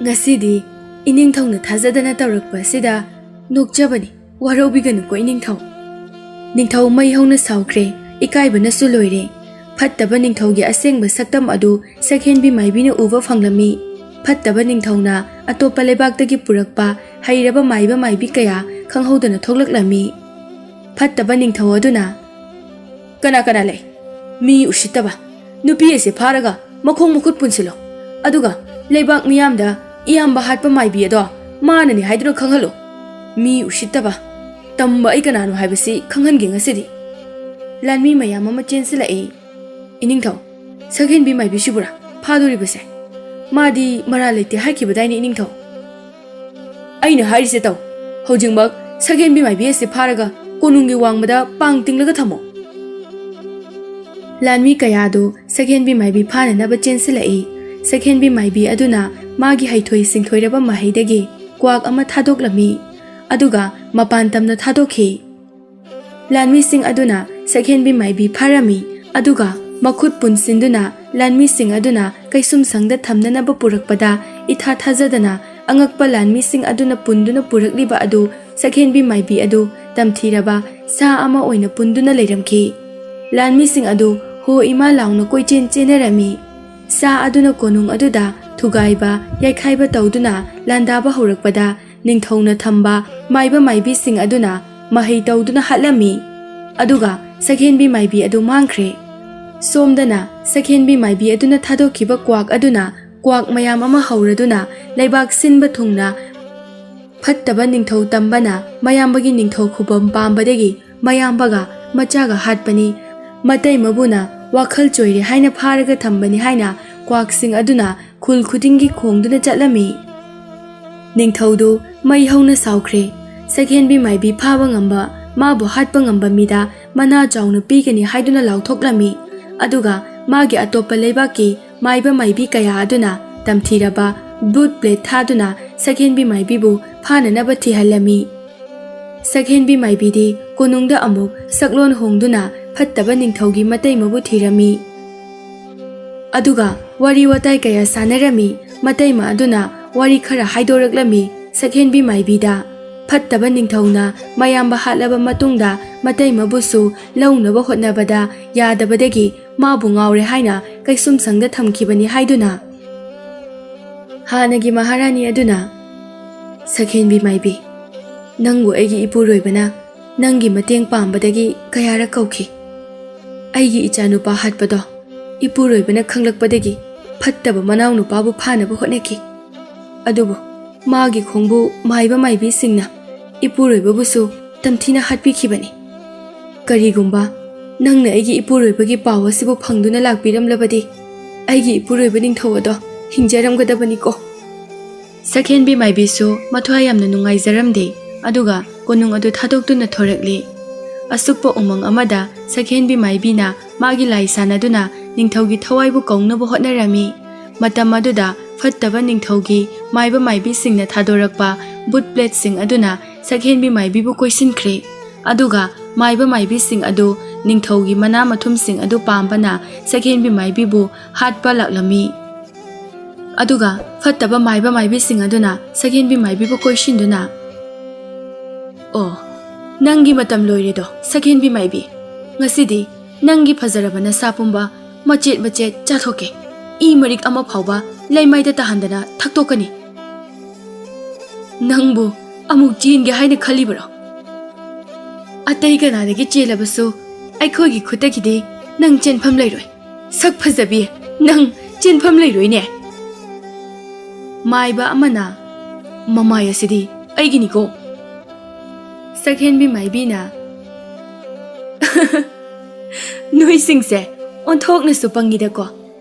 ꯉꯁꯤꯗꯤ ꯏꯅꯤꯡꯊꯧꯅ ꯊꯥꯖꯗꯅ ꯇꯧꯔꯛꯄ ꯑꯁꯤꯗ ꯅꯣꯛꯆꯕꯅꯤ꯫ ꯋꯥꯔꯧꯕꯤꯒꯅꯨꯀꯣ ꯏꯅꯤꯡꯊꯧ꯫ ꯅꯤꯡꯊꯧ ꯃꯩ ꯍꯧꯅ ꯁꯥꯎꯈ꯭ꯔꯦ, ꯏꯀꯥꯏꯕꯅꯁꯨ ꯂꯣꯏꯔꯦ꯫ ꯐꯠꯇꯕ ꯅꯤꯡꯊꯧꯒꯤ ꯑꯁꯦꯡꯕ ꯁꯛꯇꯝ ꯑꯗꯨ ꯁꯛꯍꯦꯟꯕꯤ ꯃꯥꯏꯕꯤꯅ ꯎꯕ ꯐꯪꯂꯝꯃꯤ꯫ ꯐꯠꯇꯕ ꯅꯤꯡꯊꯧꯅ ꯑꯇꯣꯞꯄ ꯂꯩꯕꯥꯛꯇꯒꯤ ꯄꯨꯔꯛꯄ ꯍꯩꯔꯕ ꯃꯥꯏꯕ ꯃꯥꯏꯕꯤ ꯀꯌꯥ ꯈꯪꯍꯧꯗꯅ ꯊꯣꯛꯂꯛꯂꯝꯃꯤ꯫ ꯐꯠꯇꯕ ꯅꯤꯡꯊꯧ ꯑꯗꯨꯅ, "ꯀꯅꯥ ꯀꯅꯥ ꯂꯩ? ꯃꯤ ꯎꯁꯤꯠꯇꯕ! ꯅꯨꯄꯤ ꯑꯁꯤ ꯐꯥꯔꯒ ꯃꯈꯣꯡ ꯃꯈꯨꯠ ꯄꯨꯟꯁꯤꯜꯂꯣ꯫ ꯑꯗꯨꯒ ꯂꯩꯕꯥꯛ ꯃꯤꯌꯥꯝꯗ ꯏꯌꯥꯝꯕ ꯍꯥꯠꯄ ꯃꯥꯏꯕꯤ ꯑꯗꯣ ꯃꯥꯅꯅꯤ ꯍꯥꯏꯗꯨꯅ ꯈꯪꯍꯜꯂꯨ꯫ ꯃꯤ ꯎꯁꯤꯠꯇꯕ! ꯇꯝꯕ ꯑꯩ ꯀꯅꯥꯅꯣ ꯍꯥꯏꯕꯁꯤ ꯈꯪꯍꯟꯒꯦ ꯉꯁꯤꯗꯤ꯫" ꯂꯥꯟꯃꯤ ꯃꯌꯥꯝ ꯑꯃ ꯆꯦꯟꯁꯤꯜꯂꯛꯏ꯫ "ꯏꯅꯤꯡꯊꯧ, ꯁꯛꯍꯦꯟꯕꯤ ꯃꯥꯏꯕꯤꯁꯤꯕꯨꯔꯥ ꯐꯥꯗꯣꯔꯤꯕꯁꯦ? ꯃꯥꯗꯤ ꯃꯔꯥꯜ ꯂꯩꯇꯦ ꯍꯥꯏꯈꯤꯕꯗꯥꯏꯅꯦ ꯏꯅꯤꯡꯊꯧ?" "ꯑꯩꯅ ꯍꯥꯏꯔꯤꯁꯦ ꯇꯧ꯫ ꯍꯧꯖꯤꯛꯃꯛ ꯁꯛꯍꯦꯟꯕꯤ ꯃꯥꯏꯕꯤ ꯑꯁꯤ ꯐꯥꯔꯒ ꯀꯣꯅꯨꯡꯒꯤ ꯋꯥꯡꯃꯗ ꯄꯥꯡ ꯇꯤꯡꯂꯒ ꯊꯝꯃꯣ꯫" ꯂꯥꯟꯃꯤ ꯀꯌꯥꯗꯨ ꯁꯛꯍꯦꯟꯕꯤ ꯃꯥꯏꯕꯤ ꯐꯥꯅꯅꯕ ꯆꯦꯟꯁꯤꯜꯂꯛꯏ꯫ ꯁꯛꯍꯦꯟꯕꯤ ꯃꯥꯏꯕꯤ ꯑꯗꯨꯅ ꯃꯥꯒꯤ ꯍꯩꯊꯣꯏ ꯁꯤꯡꯊꯣꯏꯔꯕ ꯃꯍꯩꯗꯒꯤ ꯀ꯭ꯋꯥꯛ ꯑꯃ ꯊꯥꯗꯣꯛꯂꯝꯃꯤ, ꯑꯗꯨꯒ ꯃꯄꯥꯟ ꯇꯝꯅ ꯊꯥꯗꯣꯛꯈꯤ꯫ ꯂꯥꯟꯃꯤꯁꯤꯡ ꯑꯗꯨꯅ ꯁꯛꯍꯦꯟꯕꯤ ꯃꯥꯏꯕꯤ ꯐꯥꯔꯝꯃꯤ, ꯑꯗꯨꯒ ꯃꯈꯨꯠ ꯄꯨꯟꯁꯤꯟꯗꯨꯅ ꯂꯥꯟꯃꯤꯁꯤꯡ ꯑꯗꯨꯅ ꯀꯩꯁꯨꯝꯁꯪꯗ ꯊꯝꯅꯅꯕ ꯄꯨꯔꯛꯄꯗ, ꯏꯊꯥ ꯊꯥꯖꯗꯅ ꯑꯉꯛꯄ ꯂꯥꯟꯃꯤꯁꯤꯡ ꯑꯗꯨꯅ ꯄꯨꯟꯗꯨꯅ ꯄꯨꯔꯛꯂꯤꯕ ꯑꯗꯨ ꯁꯛꯍꯦꯟꯕꯤ ꯃꯥꯏꯕꯤ ꯑꯗꯨ ꯇꯝꯊꯤꯔꯕ ꯁꯥ ꯑꯃ ꯑꯣꯏꯅ ꯄꯨꯟꯗꯨꯅ ꯂꯩꯔꯝꯈꯤ꯫ ꯂꯥꯟꯃꯤꯁꯤꯡ ꯑꯗꯨ "ꯍꯣ ꯏꯃꯥ" ꯂꯥꯎꯅ ꯀꯣꯏꯆꯦꯟ ꯆꯦꯟꯅꯔꯝꯃꯤ꯫ ꯁꯥ ꯑꯗꯨꯅ ꯀꯣꯅꯨꯡ ꯑꯗꯨꯗ ꯊꯨꯒꯥꯏꯕ ꯌꯩꯈꯥꯏꯕ ꯇꯧꯗꯨꯅ ꯂꯥꯟꯗꯥꯕ ꯍꯧꯔꯛꯄꯗ, ꯅꯤꯡꯊꯧꯅ ꯊꯝꯕ ꯃꯥꯏꯕ ꯃꯥꯏꯕꯤꯁꯤꯡ ꯑꯗꯨꯅ ꯃꯍꯩ ꯇꯧꯗꯨꯅ ꯍꯥꯠꯂꯝꯃꯤ꯫ ꯑꯗꯨꯒ ꯁꯛꯍꯦꯟꯕꯤ ꯃꯥꯏꯕꯤ ꯑꯗꯨ ꯃꯥꯡꯈ꯭ꯔꯦ꯫ ꯁꯣꯝꯗꯅ ꯁꯛꯍꯦꯟꯕꯤ ꯃꯥꯏꯕꯤ ꯑꯗꯨꯅ ꯊꯥꯗꯣꯛꯈꯤꯕ ꯀ꯭ꯋꯥꯛ ꯑꯗꯨꯅ ꯀ꯭ꯋꯥꯛ ꯃꯌꯥꯝ ꯑꯃ ꯍꯧꯔꯗꯨꯅ ꯂꯩꯕꯥꯛ ꯁꯤꯟꯕ ꯊꯨꯡꯅ ꯐꯠꯇꯕ ꯅꯤꯡꯊꯧ ꯇꯝꯕꯅ ꯃꯌꯥꯝꯕꯒꯤ ꯅꯤꯡꯊꯧ ꯈꯨꯕꯝ ꯄꯥꯝꯕꯗꯒꯤ ꯃꯌꯥꯝꯕꯒ ꯃꯆꯥꯒ ꯍꯥꯠꯄꯅꯤ꯫ ꯃꯇꯩꯃꯕꯨꯅ ꯋꯥꯈꯜ ꯆꯣꯏꯔꯦ ꯍꯥꯏꯅ ꯐꯥꯔꯒ ꯊꯝꯕꯅꯤ ꯍꯥꯏꯅ ꯀ꯭ꯋꯥꯛꯁꯤꯡ ꯑꯗꯨꯅ ꯈꯨꯜ ꯈꯨꯗꯤꯡꯒꯤ ꯈꯣꯡꯗꯨꯅ ꯆꯠꯂꯝꯃꯤ꯫ ꯅꯤꯡꯊꯧꯗꯨ ꯃꯩ ꯍꯧꯅ ꯁꯥꯎꯈ꯭ꯔꯦ꯫ ꯁꯛꯍꯦꯟꯕꯤ ꯃꯥꯏꯕꯤ ꯐꯥꯕ ꯉꯝꯕ, ꯃꯥꯕꯨ ꯍꯥꯠꯄ ꯉꯝꯕ ꯃꯤꯗ ꯃꯅꯥ ꯆꯥꯎꯅ ꯄꯤꯒꯅꯤ ꯍꯥꯏꯗꯨꯅ ꯂꯥꯎꯊꯣꯛꯂꯝꯃꯤ꯫ ꯑꯗꯨꯒ ꯃꯥꯒꯤ ꯑꯇꯣꯞꯄ ꯂꯩꯕꯥꯛꯀꯤ ꯃꯥꯏꯕ ꯃꯥꯏꯕꯤ ꯀꯌꯥ ꯑꯗꯨꯅ ꯇꯝꯊꯤꯔꯕ ꯕ꯭ꯂꯨꯠ ꯕ꯭ꯂꯦꯠ ꯊꯥꯗꯨꯅ ꯁꯛꯍꯦꯟꯕꯤ ꯃꯥꯏꯕꯤꯕꯨ ꯐꯥꯅꯅꯕ ꯊꯤꯍꯜꯂꯝꯃꯤ꯫ ꯁꯛꯍꯦꯟꯕꯤ ꯃꯥꯏꯕꯤꯗꯤ ꯀꯣꯅꯨꯡꯗ ꯑꯃꯨꯛ ꯁꯛꯂꯣꯟ ꯍꯣꯡꯗꯨꯅ ꯐꯠꯇꯕ ꯅꯤꯡꯊꯧꯒꯤ ꯃꯇꯩꯃꯕꯨ ꯊꯤꯔꯝꯃꯤ꯫ ꯑꯗꯨꯒ ꯋꯥꯔꯤ ꯋꯥꯇꯥꯏ ꯀꯌꯥ ꯁꯥꯟꯅꯔꯝꯃꯤ꯫ ꯃꯇꯩꯃ ꯑꯗꯨꯅ ꯋꯥꯔꯤ ꯈꯔ ꯍꯥꯏꯗꯣꯔꯛꯂꯝꯃꯤ ꯁꯛꯍꯦꯟꯕꯤ ꯃꯥꯏꯕꯤꯗ꯫ ꯐꯠꯇꯕ ꯅꯤꯡꯊꯧꯅ ꯃꯌꯥꯝꯕ ꯍꯥꯠꯂꯕ ꯃꯇꯨꯡꯗ ꯃꯇꯩꯃꯕꯨꯁꯨ ꯂꯧꯅꯕ ꯍꯣꯠꯅꯕꯗ ꯌꯥꯗꯕꯗꯒꯤ ꯃꯥꯕꯨ ꯉꯥꯎꯔꯦ ꯍꯥꯏꯅ ꯀꯩꯁꯨꯝꯁꯪꯗ ꯊꯝꯈꯤꯕꯅꯤ ꯍꯥꯏꯗꯨꯅ꯫ ꯍꯥꯟꯅꯒꯤ ꯃꯍꯥꯔꯥꯅꯤ ꯑꯗꯨꯅ, "ꯁꯛꯍꯦꯟꯕꯤ ꯃꯥꯏꯕꯤ, ꯅꯪꯕꯨ ꯑꯩꯒꯤ ꯏꯄꯨꯔꯣꯏꯕꯅ ꯅꯪꯒꯤ ꯃꯇꯦꯡ ꯄꯥꯝꯕꯗꯒꯤ ꯀꯌꯥꯔꯛ ꯀꯧꯈꯤ꯫ ꯑꯩꯒꯤ ꯏꯆꯥꯅꯨꯄꯥ ꯍꯥꯠꯄꯗꯣ ꯏꯄꯨꯔꯣꯏꯕꯅ ꯈꯪꯂꯛꯄꯗꯒꯤ ꯐꯠꯇꯕ ꯃꯅꯥꯎꯅꯨꯄꯥꯕꯨ ꯐꯥꯅꯕ ꯍꯣꯠꯅꯈꯤ꯫ ꯑꯗꯨꯕꯨ ꯃꯥꯒꯤ ꯈꯣꯡꯕꯨ ꯃꯥꯏꯕ ꯃꯥꯏꯕꯤꯁꯤꯡꯅ ꯏꯄꯨꯔꯣꯏꯕꯕꯨꯁꯨ ꯇꯝꯊꯤꯅ ꯍꯥꯠꯄꯤꯈꯤꯕꯅꯤ꯫ ꯀꯔꯤꯒꯨꯝꯕ ꯅꯪꯅ ꯑꯩꯒꯤ ꯏꯄꯨꯔꯣꯏꯕꯒꯤ ꯄꯥꯎ ꯑꯁꯤꯕꯨ ꯐꯪꯗꯨꯅ ꯂꯥꯛꯄꯤꯔꯝꯂꯕꯗꯤ ꯑꯩꯒꯤ ꯏꯄꯨꯔꯣꯏꯕ ꯅꯤꯡꯊꯧ ꯑꯗꯣ ꯍꯤꯡꯖꯔꯝꯒꯗꯕꯅꯤꯀꯣ꯫" ꯁꯛꯍꯦꯟꯕꯤ ꯃꯥꯏꯕꯤꯁꯨ ꯃꯊ꯭ꯋꯥꯏ ꯌꯥꯝꯅ ꯅꯨꯡꯉꯥꯏꯖꯔꯝꯗꯦ꯫ ꯑꯗꯨꯒ ꯀꯣꯅꯨꯡ ꯑꯗꯨ ꯊꯥꯗꯣꯛꯇꯨꯅ ꯊꯣꯔꯛꯂꯤ꯫ ꯑꯁꯨꯛꯄ ꯎꯃꯪ ꯑꯃꯗ ꯁꯛꯍꯦꯟꯕꯤ ꯃꯥꯏꯕꯤꯅ ꯃꯥꯒꯤ ꯂꯥꯏ ꯁꯥꯟꯅꯗꯨꯅ ꯅꯤꯡꯊꯧꯒꯤ ꯊꯋꯥꯏꯕꯨ ꯀꯧꯅꯕ ꯍꯣꯠꯅꯔꯝꯃꯤ꯫ ꯃꯇꯝ ꯑꯗꯨꯗ ꯐꯠꯇꯕ ꯅꯤꯡꯊꯧꯒꯤ ꯃꯥꯏꯕ ꯃꯥꯏꯕꯤꯁꯤꯡꯅ ꯊꯥꯗꯣꯔꯛꯄ ꯕꯨꯠ ꯄ꯭ꯂꯦꯠꯁꯤꯡ ꯑꯗꯨꯅ ꯁꯛꯍꯦꯟꯕꯤ ꯃꯥꯏꯕꯤꯕꯨ ꯀꯣꯏꯁꯤꯟꯈ꯭ꯔꯦ꯫ ꯑꯗꯨꯒ ꯃꯥꯏꯕ ꯃꯥꯏꯕꯤꯁꯤꯡ ꯑꯗꯨ ꯅꯤꯡꯊꯧꯒꯤ ꯃꯅꯥ ꯃꯊꯨꯝꯁꯤꯡ ꯑꯗꯨ ꯄꯥꯝꯕꯅ ꯁꯛꯍꯦꯟꯕꯤ ꯃꯥꯏꯕꯤꯕꯨ ꯍꯥꯠꯄ ꯂꯥꯛꯂꯝꯃꯤ꯫ ꯑꯗꯨꯒ ꯐꯠꯇꯕ ꯃꯥꯏꯕ ꯃꯥꯏꯕꯤꯁꯤꯡ ꯑꯗꯨꯅ ꯁꯛꯍꯦꯟꯕꯤ ꯃꯥꯏꯕꯤꯕꯨ ꯀꯣꯏꯁꯤꯟꯗꯨꯅ, "ꯑꯣ, ꯅꯪꯒꯤ ꯃꯇꯝ ꯂꯣꯏꯔꯦꯗꯣ, ꯁꯛꯍꯦꯟꯕꯤ ꯃꯥꯏꯕꯤ꯫ ꯉꯁꯤꯗꯤ ꯅꯪꯒꯤ ꯐꯖꯔꯕ ꯅꯁꯥ ꯄꯨꯝꯕ ꯃꯆꯦꯠ ꯃꯆꯦꯠ ꯆꯥꯊꯣꯛꯀꯦ꯫ ꯏ ꯃꯔꯤꯛ ꯑꯃ ꯐꯥꯎꯕ ꯂꯩꯃꯥꯏꯗ ꯇꯥꯍꯟꯗꯅ ꯊꯛꯇꯣꯛꯀꯅꯤ꯫ ꯅꯪꯕꯨ ꯑꯃꯨꯛ ꯆꯦꯟꯒꯦ ꯍꯥꯏꯅ ꯈꯜꯂꯤꯕꯔꯣ? ꯑꯇꯩ ꯀꯅꯥꯗꯒꯤ ꯆꯦꯜꯂꯕꯁꯨ ꯑꯩꯈꯣꯏꯒꯤ ꯈꯨꯠꯇꯒꯤꯗꯤ ꯅꯪ ꯆꯦꯟꯐꯝ ꯂꯩꯔꯣꯏ꯫ ꯁꯛ ꯐꯖꯕꯤ, ꯅꯪ ꯆꯦꯟꯐꯝ ꯂꯩꯔꯣꯏꯅꯦ꯫" ꯃꯥꯏꯕ ꯑꯃꯅ, "ꯃꯃꯥꯏ ꯑꯁꯤꯗꯤ ꯑꯩꯒꯤꯅꯤꯀꯣ꯫" ꯁꯛꯍꯦꯟꯕꯤ ꯃꯥꯏꯕꯤꯅ, "ꯅꯣꯏꯁꯤꯡꯁꯦ ꯑꯣꯟꯊꯣꯛꯅꯁꯨ ꯄꯪꯉꯤꯗꯀꯣ꯫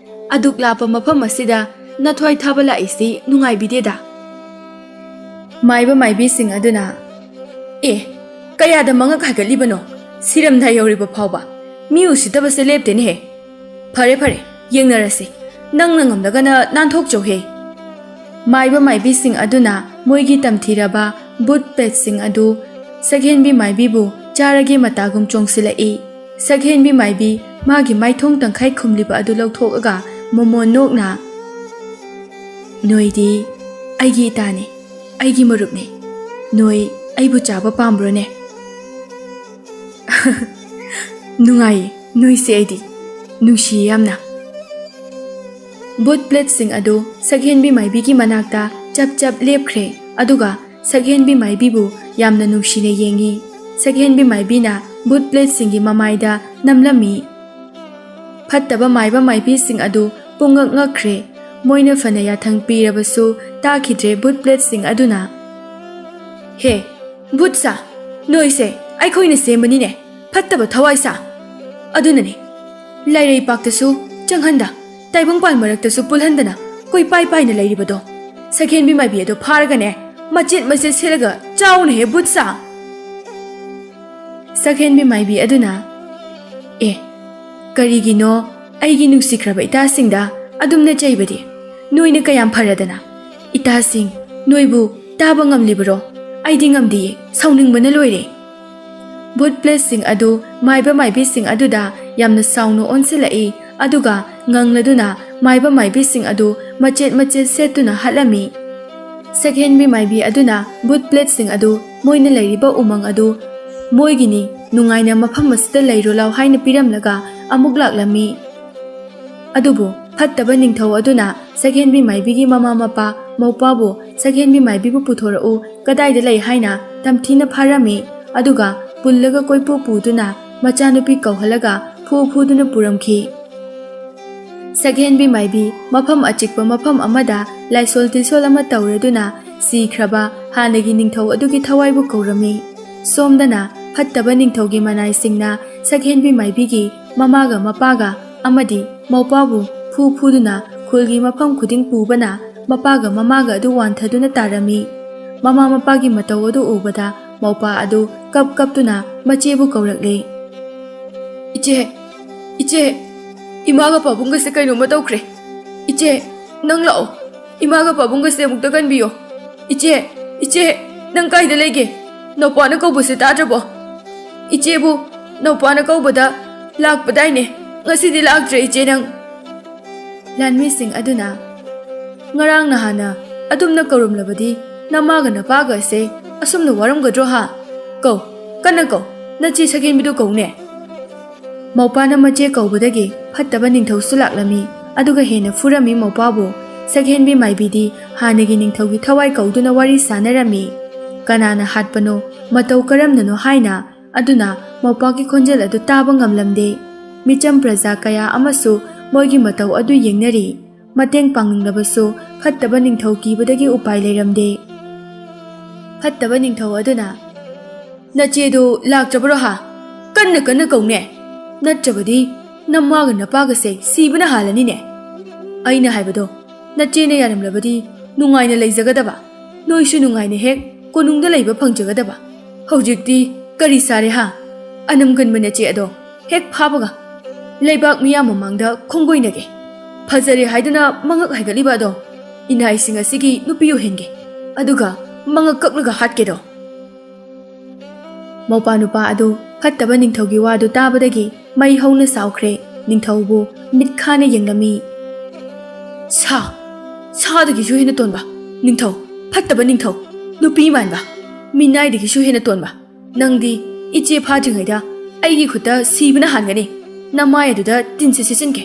ꯑꯗꯨꯛ ꯂꯥꯞꯄ ꯃꯐꯝ ꯑꯁꯤꯗ ꯅꯊ꯭ꯋꯥꯏ ꯊꯥꯕ ꯂꯥꯛꯏꯁꯤ ꯅꯨꯡꯉꯥꯏꯕꯤꯗꯦꯗ꯫" ꯃꯥꯏꯕ ꯃꯥꯏꯕꯤꯁꯤꯡ ꯑꯗꯨꯅ, "ꯑꯦ, ꯀꯌꯥꯗ ꯃꯉꯛ ꯍꯥꯏꯒꯠꯂꯤꯕꯅꯣ? ꯁꯤꯔꯝꯗꯥꯏ ꯌꯧꯔꯤꯕ ꯐꯥꯎꯕ꯫ ꯃꯤ ꯎꯁꯤꯠꯇꯕꯁꯦ ꯂꯦꯞꯇꯦꯅꯦꯍꯦ꯫ ꯐꯔꯦ, ꯐꯔꯦ, ꯌꯦꯡꯅꯔꯁꯤ꯫ ꯅꯪꯅ ꯉꯝꯂꯒꯅ ꯅꯥꯟꯊꯣꯛꯆꯧꯍꯦ꯫" ꯃꯥꯏꯕ ꯃꯥꯏꯕꯤꯁꯤꯡ ꯑꯗꯨꯅ ꯃꯣꯏꯒꯤ ꯇꯝꯊꯤꯔꯕ ꯕꯨꯠ ꯄ꯭ꯂꯦꯠꯁꯤꯡ ꯑꯗꯨ ꯁꯛꯍꯦꯟꯕꯤ ꯃꯥꯏꯕꯤꯕꯨ ꯆꯥꯔꯒꯦ ꯃꯇꯥꯒꯨꯝ ꯆꯣꯡꯁꯤꯜꯂꯛꯏ꯫ ꯁꯛꯍꯦꯟꯕꯤ ꯃꯥꯏꯕꯤ ꯃꯥꯒꯤ ꯃꯥꯏꯊꯣꯡ ꯇꯪꯈꯥꯏ ꯈꯨꯝꯂꯤꯕ ꯑꯗꯨ ꯂꯧꯊꯣꯛꯑꯒ ꯃꯣꯃꯣꯟ ꯅꯣꯛꯅ, "ꯅꯣꯏꯗꯤ ꯑꯩꯒꯤ ꯏꯇꯥꯅꯤ, ꯑꯩꯒꯤ ꯃꯔꯨꯞꯅꯤ꯫ ꯅꯣꯏ ꯑꯩꯕꯨ ꯆꯥꯕ ꯄꯥꯝꯕ꯭ꯔꯣꯅꯦ?" "ꯅꯨꯡꯉꯥꯏꯌꯦ ꯅꯣꯏꯁꯦ, ꯑꯩꯗꯤ ꯅꯨꯡꯁꯤꯌꯦ ꯌꯥꯝꯅ꯫" ꯕꯨꯠ ꯄ꯭ꯂꯦꯠꯁꯤꯡ ꯑꯗꯨ ꯁꯛꯍꯦꯟꯕꯤ ꯃꯥꯏꯕꯤꯒꯤ ꯃꯅꯥꯛꯇ ꯆꯞ ꯆꯞ ꯂꯦꯞꯈ꯭ꯔꯦ, ꯑꯗꯨꯒ ꯁꯛꯍꯦꯟꯕꯤ ꯃꯥꯏꯕꯤꯕꯨ ꯌꯥꯝꯅ ꯅꯨꯡꯁꯤꯅ ꯌꯦꯡꯉꯤ꯫ ꯁꯛꯍꯦꯟꯕꯤ ꯃꯥꯏꯕꯤꯅ ꯕꯨꯠ ꯄ꯭ꯂꯦꯠꯁꯤꯡꯒꯤ ꯃꯃꯥꯏꯗ ꯅꯝꯂꯝꯃꯤ꯫ ꯐꯠꯇꯕ ꯃꯥꯏꯕ ꯃꯥꯏꯕꯤꯁꯤꯡ ꯑꯗꯨ ꯄꯨꯡꯉꯛ ꯉꯛꯈ꯭ꯔꯦ꯫ ꯃꯣꯏꯅ ꯐꯅ ꯌꯥꯊꯪ ꯄꯤꯔꯕꯁꯨ ꯇꯥꯈꯤꯗ꯭ꯔꯦ ꯕꯨꯠ ꯄ꯭ꯂꯦꯠꯁꯤꯡ ꯑꯗꯨꯅ꯫ "ꯍꯦ, ꯕꯨꯠ ꯁꯥ, ꯅꯣꯏꯁꯦ ꯑꯩꯈꯣꯏꯅ ꯁꯦꯝꯕꯅꯤꯅꯦ, ꯐꯠꯇꯕ ꯊꯋꯥꯏ ꯁꯥ꯫ ꯑꯗꯨꯅꯅꯦ, ꯂꯥꯏꯔꯩ ꯄꯥꯛꯇꯁꯨ ꯆꯪꯍꯟꯗ, ꯇꯥꯏꯕꯪꯄꯥꯟ ꯃꯔꯛꯇꯁꯨ ꯄꯨꯜꯍꯟꯗꯅ ꯀꯣꯏꯄꯥꯏ ꯄꯥꯏꯅ ꯂꯩꯔꯤꯕꯗꯣ꯫ ꯁꯛꯍꯦꯟꯕꯤ ꯃꯥꯏꯕꯤ ꯑꯗꯣ ꯐꯥꯔꯒꯅꯦ, ꯃꯆꯦꯠ ꯃꯆꯦꯠ ꯁꯦꯠꯂꯒ ꯆꯥꯎꯅ ꯍꯦ, ꯕꯨꯠ ꯁꯥ꯫" ꯁꯛꯍꯦꯟꯕꯤ ꯃꯥꯏꯕꯤ ꯑꯗꯨꯅ, "ꯑꯦ, ꯀꯔꯤꯒꯤꯅꯣ ꯑꯩꯒꯤ ꯅꯨꯡꯁꯤꯈ꯭ꯔꯕ ꯏꯇꯥꯁꯤꯡꯗ ꯑꯗꯨꯝꯅ ꯆꯩꯕꯗꯤ? ꯅꯣꯏꯅ ꯀꯌꯥꯝ ꯐꯔꯗꯅ? ꯏꯇꯥꯁꯤꯡ, ꯅꯣꯏꯕꯨ ꯇꯥꯕ ꯉꯝꯂꯤꯕꯔꯣ? ꯑꯩꯗꯤ ꯉꯝꯗꯤꯌꯦ, ꯁꯥꯎꯅꯤꯡꯕꯅ ꯂꯣꯏꯔꯦ꯫" ꯚꯨꯠ ꯄ꯭ꯂꯦꯠꯁꯤꯡ ꯑꯗꯨ ꯃꯥꯏꯕ ꯃꯥꯏꯕꯤꯁꯤꯡ ꯑꯗꯨꯗ ꯌꯥꯝꯅ ꯁꯥꯎꯅ ꯑꯣꯟꯁꯤꯜꯂꯛꯏ, ꯑꯗꯨꯒ ꯉꯪꯂꯗꯨꯅ ꯃꯥꯏꯕ ꯃꯥꯏꯕꯤꯁꯤꯡ ꯑꯗꯨ ꯃꯆꯦꯠ ꯃꯆꯦꯠ ꯁꯦꯠꯇꯨꯅ ꯍꯥꯠꯂꯝꯃꯤ꯫ ꯁꯛꯍꯦꯟꯕꯤ ꯃꯥꯏꯕꯤ ꯑꯗꯨꯅ ꯚꯨꯠ ꯄ꯭ꯂꯦꯠꯁꯤꯡ ꯑꯗꯨ ꯃꯣꯏꯅ ꯂꯩꯔꯤꯕ ꯎꯃꯪ ꯑꯗꯨ ꯃꯣꯏꯒꯤꯅꯤ, ꯅꯨꯡꯉꯥꯏꯅ ꯃꯐꯝ ꯑꯁꯤꯗ ꯂꯩꯔꯣ ꯂꯥꯎ ꯍꯥꯏꯅ ꯄꯤꯔꯝꯂꯒ ꯑꯃꯨꯛ ꯂꯥꯛꯂꯝꯃꯤ꯫ ꯑꯗꯨꯕꯨ ꯐꯠꯇꯕ ꯅꯤꯡꯊꯧ ꯑꯗꯨꯅ ꯁꯛꯍꯦꯟꯕꯤ ꯃꯥꯏꯕꯤꯒꯤ ꯃꯃꯥ ꯃꯄꯥ ꯃꯧꯄꯥꯕꯨ ꯁꯛꯍꯦꯟꯕꯤ ꯃꯥꯏꯕꯤꯕꯨ ꯄꯨꯊꯣꯔꯛꯎ, ꯀꯗꯥꯏꯗ ꯂꯩ ꯍꯥꯏꯅ ꯇꯝꯊꯤꯅ ꯐꯥꯔꯝꯃꯤ꯫ ꯑꯗꯨꯒ ꯄꯨꯜꯂꯒ ꯀꯣꯏꯄꯨ ꯄꯨꯗꯨꯅ ꯃꯆꯥꯅꯨꯄꯤ ꯀꯧꯍꯜꯂꯒ ꯐꯨ ꯐꯨꯗꯨꯅ ꯄꯨꯔꯝꯈꯤ꯫ ꯁꯛꯍꯦꯟꯕꯤ ꯃꯥꯏꯕꯤ ꯃꯐꯝ ꯑꯆꯤꯛꯄ ꯃꯐꯝ ꯑꯃꯗ ꯂꯥꯏꯁꯣꯜ ꯇꯤꯁꯣꯜ ꯑꯃ ꯇꯧꯔꯗꯨꯅ ꯁꯤꯈ꯭ꯔꯕ ꯍꯥꯟꯅꯒꯤ ꯅꯤꯡꯊꯧ ꯑꯗꯨꯒꯤ ꯊꯋꯥꯏꯕꯨ ꯀꯧꯔꯝꯃꯤ꯫ ꯁꯣꯝꯗꯅ ꯐꯠꯇꯕ ꯅꯤꯡꯊꯧꯒꯤ ꯃꯅꯥꯏꯁꯤꯡꯅ ꯁꯛꯍꯦꯟꯕꯤ ꯃꯥꯏꯕꯤꯒꯤ ꯃꯃꯥꯒ ꯃꯄꯥꯒ ꯑꯃꯗꯤ ꯃꯧꯄꯥꯕꯨ ꯐꯨ ꯐꯨꯗꯨꯅ ꯈꯨꯜꯒꯤ ꯃꯐꯝ ꯈꯨꯗꯤꯡ ꯄꯨꯕꯅ ꯃꯄꯥꯒ ꯃꯃꯥꯒ ꯑꯗꯨ ꯋꯥꯟꯊꯗꯨꯅ ꯇꯥꯔꯝꯃꯤ꯫ ꯃꯃꯥ ꯃꯄꯥꯒꯤ ꯃꯇꯧ ꯑꯗꯨ ꯎꯕꯗ ꯃꯧꯄꯥ ꯑꯗꯨ ꯀꯞ ꯀꯞꯇꯨꯅ ꯃꯆꯦꯕꯨ ꯀꯧꯔꯛꯂꯦ꯫ "ꯏꯆꯦ, ꯏꯆꯦ, ꯏꯃꯥꯒ ꯄꯥꯕꯨꯡꯒꯁꯦ ꯀꯩꯅꯣꯝꯃ ꯇꯧꯈ꯭ꯔꯦ꯫ ꯏꯆꯦ, ꯅꯪ ꯂꯥꯛꯑꯣ꯫ ꯏꯃꯥꯒ ꯄꯥꯕꯨꯡꯒꯁꯦ ꯑꯃꯨꯛꯇ ꯀꯟꯕꯤꯌꯣ꯫ ꯏꯆꯦ, ꯏꯆꯦ, ꯅꯪ ꯀꯥꯏꯗ ꯂꯩꯒꯦ? ꯅꯧꯄꯥꯅ ꯀꯧꯕꯁꯦ ꯇꯥꯗ꯭ꯔꯕꯣ? ꯏꯆꯦꯕꯨ ꯅꯧꯄꯥꯅ ꯀꯧꯕꯗ ꯂꯥꯛꯄꯗꯥꯏꯅꯦ? ꯉꯁꯤꯗꯤ ꯂꯥꯛꯇ꯭ꯔꯦ ꯏꯆꯦ ꯅꯪ꯫" ꯂꯥꯟꯃꯤꯁꯤꯡ ꯑꯗꯨꯅ, "ꯉꯔꯥꯡ ꯅꯍꯥꯟꯅ ꯑꯗꯨꯝꯅ ꯀꯧꯔꯝꯂꯕꯗꯤ ꯅꯃꯥꯒ ꯅꯄꯥꯒ ꯑꯁꯦ ꯑꯁꯨꯝꯅ ꯋꯥꯔꯝꯒꯗ꯭ꯔꯣ ꯍꯥ? ꯀꯧ, ꯀꯟꯅ ꯀꯧ, ꯅꯆꯦ ꯁꯛꯍꯦꯟꯕꯤꯗꯨ ꯀꯧꯅꯦ꯫" ꯃꯧꯄꯥꯅ ꯃꯆꯦ ꯀꯧꯕꯗꯒꯤ ꯐꯠꯇꯕ ꯅꯤꯡꯊꯧꯁꯨ ꯂꯥꯛꯂꯝꯃꯤ, ꯑꯗꯨꯒ ꯍꯦꯟꯅ ꯐꯨꯔꯝꯃꯤ ꯃꯧꯄꯥꯕꯨ꯫ ꯁꯛꯍꯦꯟꯕꯤ ꯃꯥꯏꯕꯤꯗꯤ ꯍꯥꯟꯅꯒꯤ ꯅꯤꯡꯊꯧꯒꯤ ꯊꯋꯥꯏ ꯀꯧꯗꯨꯅ ꯋꯥꯔꯤ ꯁꯥꯟꯅꯔꯝꯃꯤ꯫ ꯀꯅꯥꯅ ꯍꯥꯠꯄꯅꯣ, ꯃꯇꯧ ꯀꯔꯝꯅꯅꯣ ꯍꯥꯏꯅ꯫ ꯑꯗꯨꯅ ꯃꯧꯄꯥꯒꯤ ꯈꯣꯟꯖꯦꯜ ꯑꯗꯨ ꯇꯥꯕ ꯉꯝꯂꯝꯗꯦ꯫ ꯃꯤꯆꯝ ꯄ꯭ꯔꯖꯥ ꯀꯌꯥ ꯑꯃꯁꯨ ꯃꯣꯏꯒꯤ ꯃꯇꯧ ꯑꯗꯨ ꯌꯦꯡꯅꯔꯤ꯫ ꯃꯇꯦꯡ ꯄꯥꯡꯅꯤꯡꯂꯕꯁꯨ ꯐꯠꯇꯕ ꯅꯤꯡꯊꯧ ꯀꯤꯕꯗꯒꯤ ꯎꯄꯥꯏ ꯂꯩꯔꯝꯗꯦ꯫ ꯐꯠꯇꯕ ꯅꯤꯡꯊꯧ ꯑꯗꯨꯅ, "ꯅꯆꯦꯗꯨ ꯂꯥꯛꯇ꯭ꯔꯕ꯭ꯔꯣ ꯍꯥ? ꯀꯟꯅ ꯀꯟꯅ ꯀꯧꯅꯦ, ꯅꯠꯇ꯭ꯔꯕꯗꯤ ꯅꯃꯥꯒ ꯅꯄꯥꯒꯁꯦ ꯁꯤꯕꯅ ꯍꯥꯜꯂꯅꯤꯅꯦ꯫ ꯑꯩꯅ ꯍꯥꯏꯕꯗꯣ, ꯅꯆꯦꯅ ꯌꯥꯔꯝꯂꯕꯗꯤ ꯅꯨꯡꯉꯥꯏꯅ ꯂꯩꯖꯒꯗꯕ, ꯅꯣꯏꯁꯨ ꯅꯨꯡꯉꯥꯏꯅ ꯍꯦꯛ ꯀꯣꯅꯨꯡꯗ ꯂꯩꯕ ꯐꯪꯖꯒꯗꯕ꯫ ꯍꯧꯖꯤꯛꯇꯤ ꯀꯔꯤ ꯁꯥꯔꯦ ꯍꯥ? ꯑꯅꯝ ꯀꯟꯕ ꯅꯆꯦ ꯑꯗꯣ ꯍꯦꯛ ꯐꯥꯕꯒ ꯂꯩꯕꯥꯛ ꯃꯤꯌꯥꯝ ꯃꯃꯥꯡꯗ ꯈꯣꯡꯒꯣꯏꯅꯒꯦ꯫ ꯐꯖꯔꯦ ꯍꯥꯏꯗꯨꯅ ꯃꯉꯛ ꯍꯥꯏꯒꯠꯂꯤꯕ ꯑꯗꯣ ꯏꯅꯥꯏꯁꯤꯡ ꯑꯁꯤꯒꯤ ꯅꯨꯄꯤ ꯑꯣꯏꯍꯟꯒꯦ, ꯑꯗꯨꯒ ꯃꯉꯛ ꯀꯛꯂꯒ ꯍꯥꯠꯀꯦꯗꯣ꯫" ꯃꯧꯄꯥ ꯅꯨꯄꯥ ꯑꯗꯨ ꯐꯠꯇꯕ ꯅꯤꯡꯊꯧꯒꯤ ꯋꯥꯗꯨ ꯇꯥꯕꯗꯒꯤ ꯃꯩ ꯍꯧꯅ ꯁꯥꯎꯈ꯭ꯔꯦ꯫ ꯅꯤꯡꯊꯧꯕꯨ ꯃꯤꯠꯈꯥꯅ ꯌꯦꯡꯂꯝꯃꯤ꯫ "ꯁꯥ, ꯁꯥꯗꯒꯤꯁꯨ ꯍꯦꯟꯅ ꯇꯣꯟꯕ ꯅꯤꯡꯊꯧ, ꯐꯠꯇꯕ ꯅꯤꯡꯊꯧ, ꯅꯨꯄꯤ ꯃꯥꯟꯕ, ꯃꯤꯅꯥꯏꯗꯒꯤꯁꯨ ꯍꯦꯟꯅ ꯇꯣꯟꯕ, ꯅꯪꯗꯤ ꯏꯆꯦ ꯐꯥꯗ꯭ꯔꯤꯉꯩꯗ ꯑꯩꯒꯤ ꯈꯨꯠꯇ ꯁꯤꯕꯅ ꯍꯥꯟꯒꯅꯤ꯫ ꯅꯃꯥꯏ ꯑꯗꯨꯗ ꯇꯤꯟꯁꯤ ꯁꯤꯠꯆꯤꯟꯒꯦ"꯫